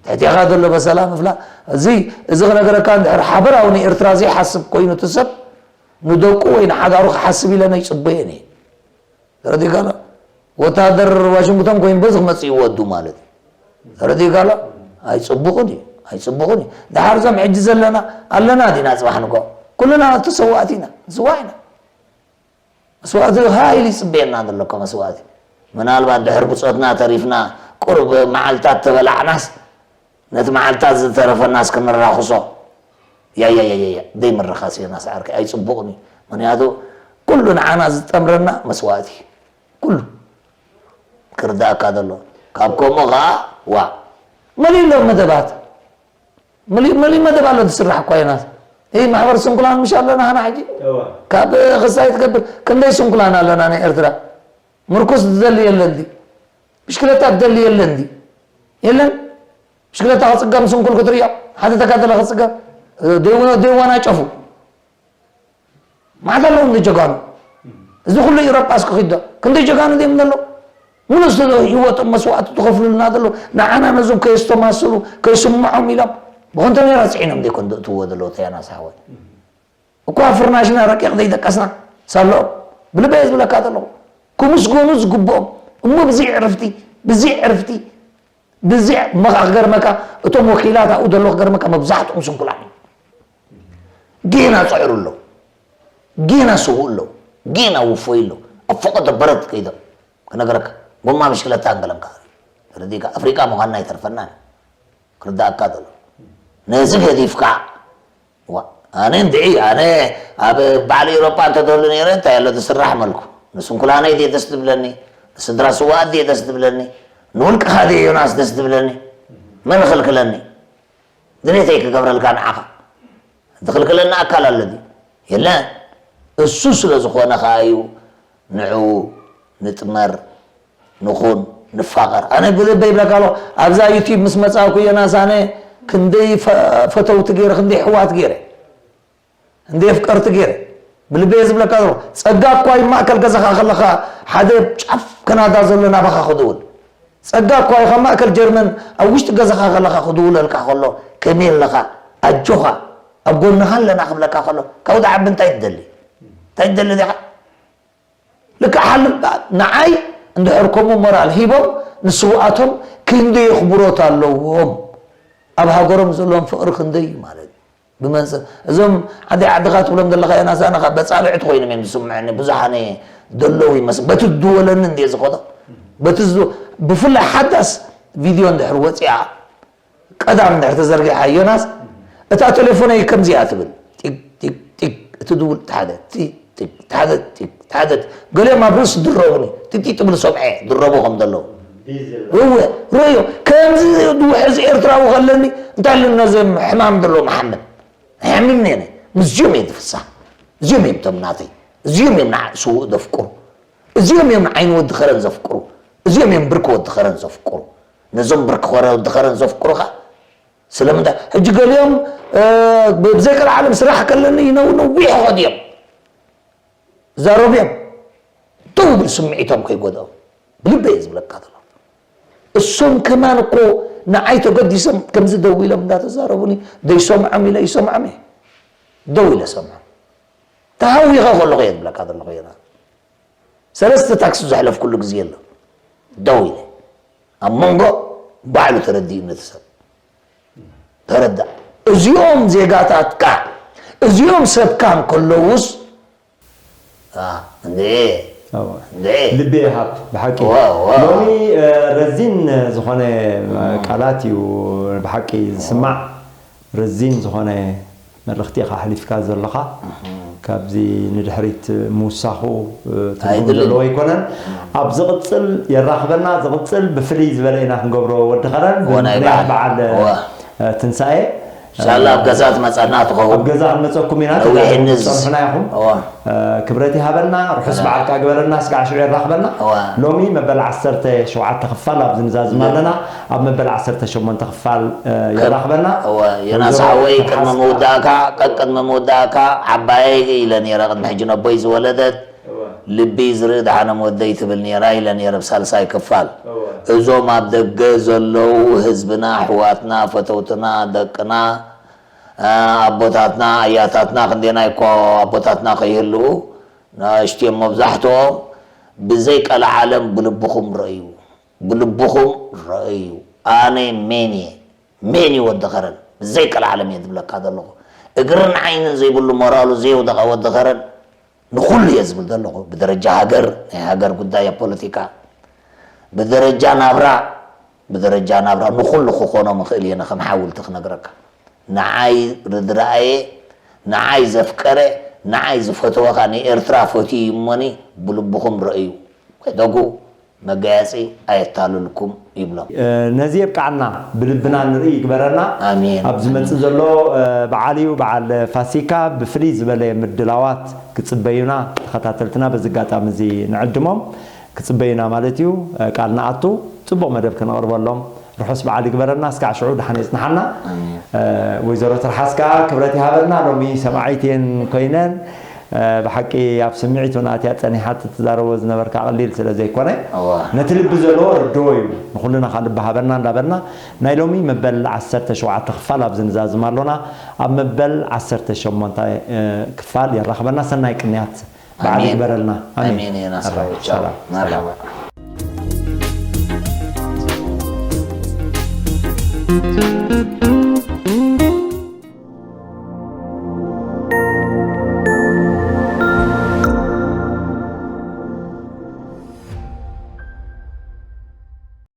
ትሕቴኻ ዘሎ በሰላ ምፍላጥ። እዚ እዚ ክነገረካ እንድሕር ሓበራዊ ንኤርትራ ዘይሓስብ ኮይኑ እቲ ሰብ ንደቁ ወይ ንሓዳሩ ክሓስብ ኢለ ኣይጽበዮን እየ። ተረዲእካ ኣሎ? ወታደር ዋሽንግተን ኮይኑ በዚ ክመጽእ ይወዱ ማለት እዩ። ተረዲእካ ኣሎ? ኣይጽቡቕን እዩ፣ ኣይጽቡቕን እዩ። ደሓር እዞም ሕጂ ዘለና ኣለና ዲና ጽባሕ ንግሆ ኩልና ተሰዋእቲ ኢና፣ ንስዋእ ኢና። መስዋእቲ ሃይል ይጽበየና ዘሎ እኮ መስዋእቲ። ምናልባት ድሕር ብጾትና ተሪፍና ቁሩብ መዓልታት ተበላዕናስ ነቲ መዓልታት ዝተረፈናስ ክንራኽሶ ያያያያያ ዘይምርኻስ ዮናስ ዓርከይ ኣይጽቡቕን እዩ። ምኽንያቱ ኩሉ ንዓና ዝጠምረና መስዋእቲ እዩ። ኩሉ ክርዳእካ ዘሎ ካብ ከምኡ ኸዓ ዋ መሊእ ኣሎ መደባት መሊእ መደብ ኣሎ ዝስራሕ እኳ ዮናስ። ይ ማሕበር ስንኩላን ምሽ ኣለና ሓና ሕጂ እዋ። ካብ ክሳይ ትገብር ክንደይ ስንኩላን ኣለና ናይ ኤርትራ ምርኩስ ዝደሊ የለን ድዩ? ብሽክለታ ዝደሊ የለን ድዩ? የለን። ብሽክለታ ክጽገም ስንኩል ክትርእዮ ሓደ ተጋደለ ክጽገም ደይወ- ደይወናጨፉ ማዕዳ ኣለዎም ጀጋኑ። እዚ ኩሉ ኢሮጳ እስኪ ኪዶ ክንደይ ጀጋኑ ድዮም ዘሎ? ሙሉእ ስለ ህይወቶም መስዋእቲ ትኸፍሉልና ዘሎ ንዓና ነዞም ከየስተማስሉ ከይስምዖም ኢሎም ብኮንተኔራ ጽዒኖም ዘይኮን ዘእትውዎ ዘለዉ ተያና ሳሕወት እኳ ፍርናሽና ረቂቕ ዘይደቀስና ሳለኦም ብልበየ ዝብለካ ዘለኹ ክምስገኑ ዝግብኦም እሞ ብዘይ ዕርፍቲ ብዘይ ዕርፍቲ ብዘይ መኻ ክገርመካ እቶም ወኪላት ኣብኡ ዘለዉ ክገርመካ መብዛሕትኦም ስንኩላን እዮም። ጌና ጸዕሩ ኣለዉ፣ ጌና ስውእ ኣለዉ፣ ጌና ውፎይ ኣለዉ። ኣብ ፈቐዶ በረድ ከይዶም ክነግረካ ጎማ ብሽክለታ እንገለምካ ተረዲእካ ኣፍሪቃ ምዃንና ይተርፈና ክርዳእካ ዘሎ ነዚ ገዲፍካ ዋ ኣነ እንድዒ ኣነ ኣብ በዓል ኤሮጳ እንተደሉ ነይረ እንታይ ኣሎ ዝስራሕ መልኩ ንስንኩላነይ ድየ ደስ ትብለኒ ንስድራ ስዋኣት ድየ ደስ ትብለኒ ንውልቅኻ ድየ ዮናስ ደስ ትብለኒ መን ኽልክለኒ ድሌተይ ክገብረልካ ንዓኻ ዝኽልክለኒ ኣካል ኣሎ ድዩ የለን እሱ ስለ ዝኾነ ኸዓ እዩ ንዑ ንጥመር ንኹን ንፋቐር ኣነ ብልበይ ይብለካ ኣሎ ኣብዛ ዩቲብ ምስ መጻእኩ ዮናስ ኣነ ክንደይ ፈተውቲ ገይረ ክንደይ ኣሕዋት ገይረ ክንደይ ኣፍቀርቲ ገይረ ብልበይ ዝብለካ ዘሎ ጸጋ እኳ እዩ ማእከል ገዛኻ ከለኻ ሓደ ጫፍ ከናዳ ዘሎ ናባኻ ክድውል ጸጋ እኳ እዩ ካብ ማእከል ጀርመን ኣብ ውሽጢ ገዛኻ ከለኻ ክድውለልካ ከሎ ከመይ ኣለኻ ኣጆኻ ኣብ ጎንኻ ኣለና ክብለካ ከሎ ካብ ዝዓቢ እንታይ ትደሊ እንታይ ትደሊ ዲኻ ልክዕ ሓልፍ ንዓይ እንድሕር ከምኡ ሞራል ሂቦም ንስውኣቶም ክንደይ ኣኽብሮት ኣለዎም ኣብ ሃገሮም ዘለዎም ፍቕሪ ክንደይ እዩ ማለት እዩ ብመንፅር እዞም ዓደይ ዓድኻ ትብሎም ዘለኻ ዮናስ ኣነ ካብ በፃብዕቲ ኮይኖም እዮም ዝስምዑኒ ብዙሓነ ደለዉ ይመስል በቲ ዝድወለኒ እንድየ ዝኸዶ በቲ ብፍላይ ሓዳስ ቪድዮ እንድሕር ወፂኣ ቀዳም እንድሕር ተዘርጊሓ ዮናስ እታ ቴሌፎነይ ከምዚኣ ትብል ጢግ ጢግ ጢግ እቲ ድውል እቲ ሓደ ጢግ ጢግ እቲ ሓደ ጢግ እቲ ሓደ ገሊኦም ኣብ ርእሲ ድረቡኒ ጢጢ ትብል ሰብዐ ድረቡ ከም ዘለዉ እወ ርእዮ ከምዚ ድውሕዚ ኤርትራዊ ከለኒ እንታይ ኢሉ ነዞም ሕማም ዘለዎ መሓመድ ሕሚም ነነ ምስዚኦም እየ ዝፍሳህ እዚኦም እዮም ቶም ናተይ እዚኦም እዮም ንዓ ስውእ ዘፍቅሩ እዚኦም እዮም ንዓይኒ ወዲ ከረን ዘፍቅሩ እዚኦም እዮም ብርኪ ወዲ ከረን ዘፍቅሩ ነዞም ብርኪ ወዲ ከረን ዘፍቅሩኻ ስለምንታይ ሕጂ ገሊኦም ብዘይ ቀልዓለም ስራሕ ከለኒ ይነው ነዊሕ ይኸዱ እዮም ዛረቡ እዮም ደው ብል ስምዒቶም ከይጎድኦም ብልበይ እየ ዝብለካ ዘሎ እሶም ከማን እኮ ንዓይ ተገዲሶም ከምዚ ደው ኢሎም እንዳተዛረቡኒ ደይሰምዖም ኢለ ይሰምዖም እየ ደው ኢለ ሰምዖም ተሃዊኸ ከለኹ እየ ዝብለካ ዘለኹ ዮና ሰለስተ ታክሲ ዘሕለፍኩሉ ግዜ ኣሎ ደው ኢለ ኣብ መንጎ ባዕሉ ተረዲኡ ነቲ ሰብ ተረዳእ እዚኦም ዜጋታትካ እዚኦም ሰብካ እንከለውስ እንዴ እንዴ ልቢ ይሃብ ብሓቂ ዋ፣ ዋ። ሎሚ እ፣ ረዚን ዝኾነ እ፣ ቃላት እዩ ብሓቂ ዝስማዕ ረዚን ዝኾነ መልእኽቲ ኢኻ ኣሕሊፍካ ዘለኻ ካብዚ ንድሕሪት ምውሳኹ እ፣ ትርጉም ኣይድልን። ዘለዎ ኣይኮነን ኣብ ዝቕፅል የራኽበና ዝቕፅል ብፍልይ ዝበለ ኢና ክንገብሮ ወዲ ኸረን ወናይ ብምኽንያት በዓል። በዓል እ፣ ዋ። እ፣ ትንሳኤ ሳላ ኣብ ገዛ ትመጸና ትኸውን። ኣብ ገዛ ክንመጸኩም ኢና። ነዊሕ ተጋሩ እንዝ- ጸንሑና ኢኹም። እዋ። ክብረት ይሃበልና፣ ርሑስ በዓል ከኣ ግበረልና። ስጋዕ ሽዑ የራኽበና። እዋ። ሎሚ መበል ዓሰርተ ሸውዓተ ክፋል ኣብዚ ንዛዝም ኣለና። ኣብ መበል ዓሰርተ ሸሞንተ ክፋል የራኽበና። እዋ። ዮናስ ሓወይ፣ ቅድሚ ምውዳእካ፣ ቀቅድሚ ምውዳእካ፣ ዓባየይ ኢለ ነይረ ቅድሚ ሕጂ ነቦይ ዝወለደት፣ ልቢ ዝርኢ ደሓነ ወደይ ትብል ነይራ ኢለ ነይረ ብሳልሳይ ክፋል። እዞም ኣብ ደገ ዘለዉ ህዝብና፣ ኣሕዋትና፣ ፈተውትና፣ ደቅና፣ ኣቦታትና፣ ኣያታትና፣ ክንደየናይ እኮ ኣቦታትና ከይህልዉ፣ ንኣሽትዮም መብዛሕትኦም ብዘይ ቀልዓለም ብልብኹም ረእዩ። ብልብኹም ረእዩ። ኣነ ሜን እየ፣ ሜን እዩ ወዲ ከረን። ብዘይ ቀልዓለም እየ ዝብለካ ዘለኹ። እግርን ዓይንን ዘይብሉ ሞራሉ ዘየውደቐ ወዲ ከረን ንኹሉ እየ ዝብል ዘለኹ። ብደረጃ ሃገር፣ ናይ ሃገር ጉዳይ ኣብ ፖለቲካ፣ ብደረጃ ናብራ፣ ብደረጃ ናብራ ንኹሉ ክኾኖም እኽእል እየ ከም ሓውልቲ ክነግረካ። ንዓይ ርድራኣየ፣ ንዓይ ዘፍቀረ፣ ንዓይ ዝፈተወኻ ንኤርትራ ፈትዩ እዩ እሞኒ ብልብኹም ረእዩ። ወይ ደጉ መጋየፂ ኣየታልልኩም ይብሎም። ነዚ የብቅዓና፣ ብልብና ንርኢ ይግበረና። ኣሜን። ኣብ ዝመጽእ ዘሎ በዓል እዩ፣ በዓል ፋሲካ። ብፍልይ ዝበለ ምድላዋት ክጽበዩና ተኸታተልትና በዚ ኣጋጣሚ እዚ ንዕድሞም። ክጽበዩና ማለት እዩ። ቃል ንኣቱ፣ ጽቡቕ መደብ ክነቕርበሎም። ርሑስ በዓል ይግበረና። እስካዕ ሽዑ ደሓን የጽንሓና። ወይዘሮ ትርሓስ ከዓ ክብረት ይሃበልና። ሎሚ ሰማዒት እየን ኮይነን። ብሓቂ ኣብ ስምዒት እውን ኣትያ ጸኒሓ ትዛረቦ ዝነበርካ ቀሊል ስለ ዘይኮነ፣ ነቲ ልቢ ዘለዎ ርድዎ እዩ። ንኹልና ከዓ ልቢ ሃበና እንዳበልና ናይ ሎሚ መበል ዓሰርተ ሸውዓተ ክፋል ኣብዚ ንዛዝም ኣሎና። ኣብ መበል ዓሰርተ ሸሞንተ ክፋል የራኽበና። ሰናይ ቅንያት በዓል ይግበረልና። ኣሜን። ኣሜን። ዮናስ ሓወይ፣ ቻው። ሰላም። መርሓባ።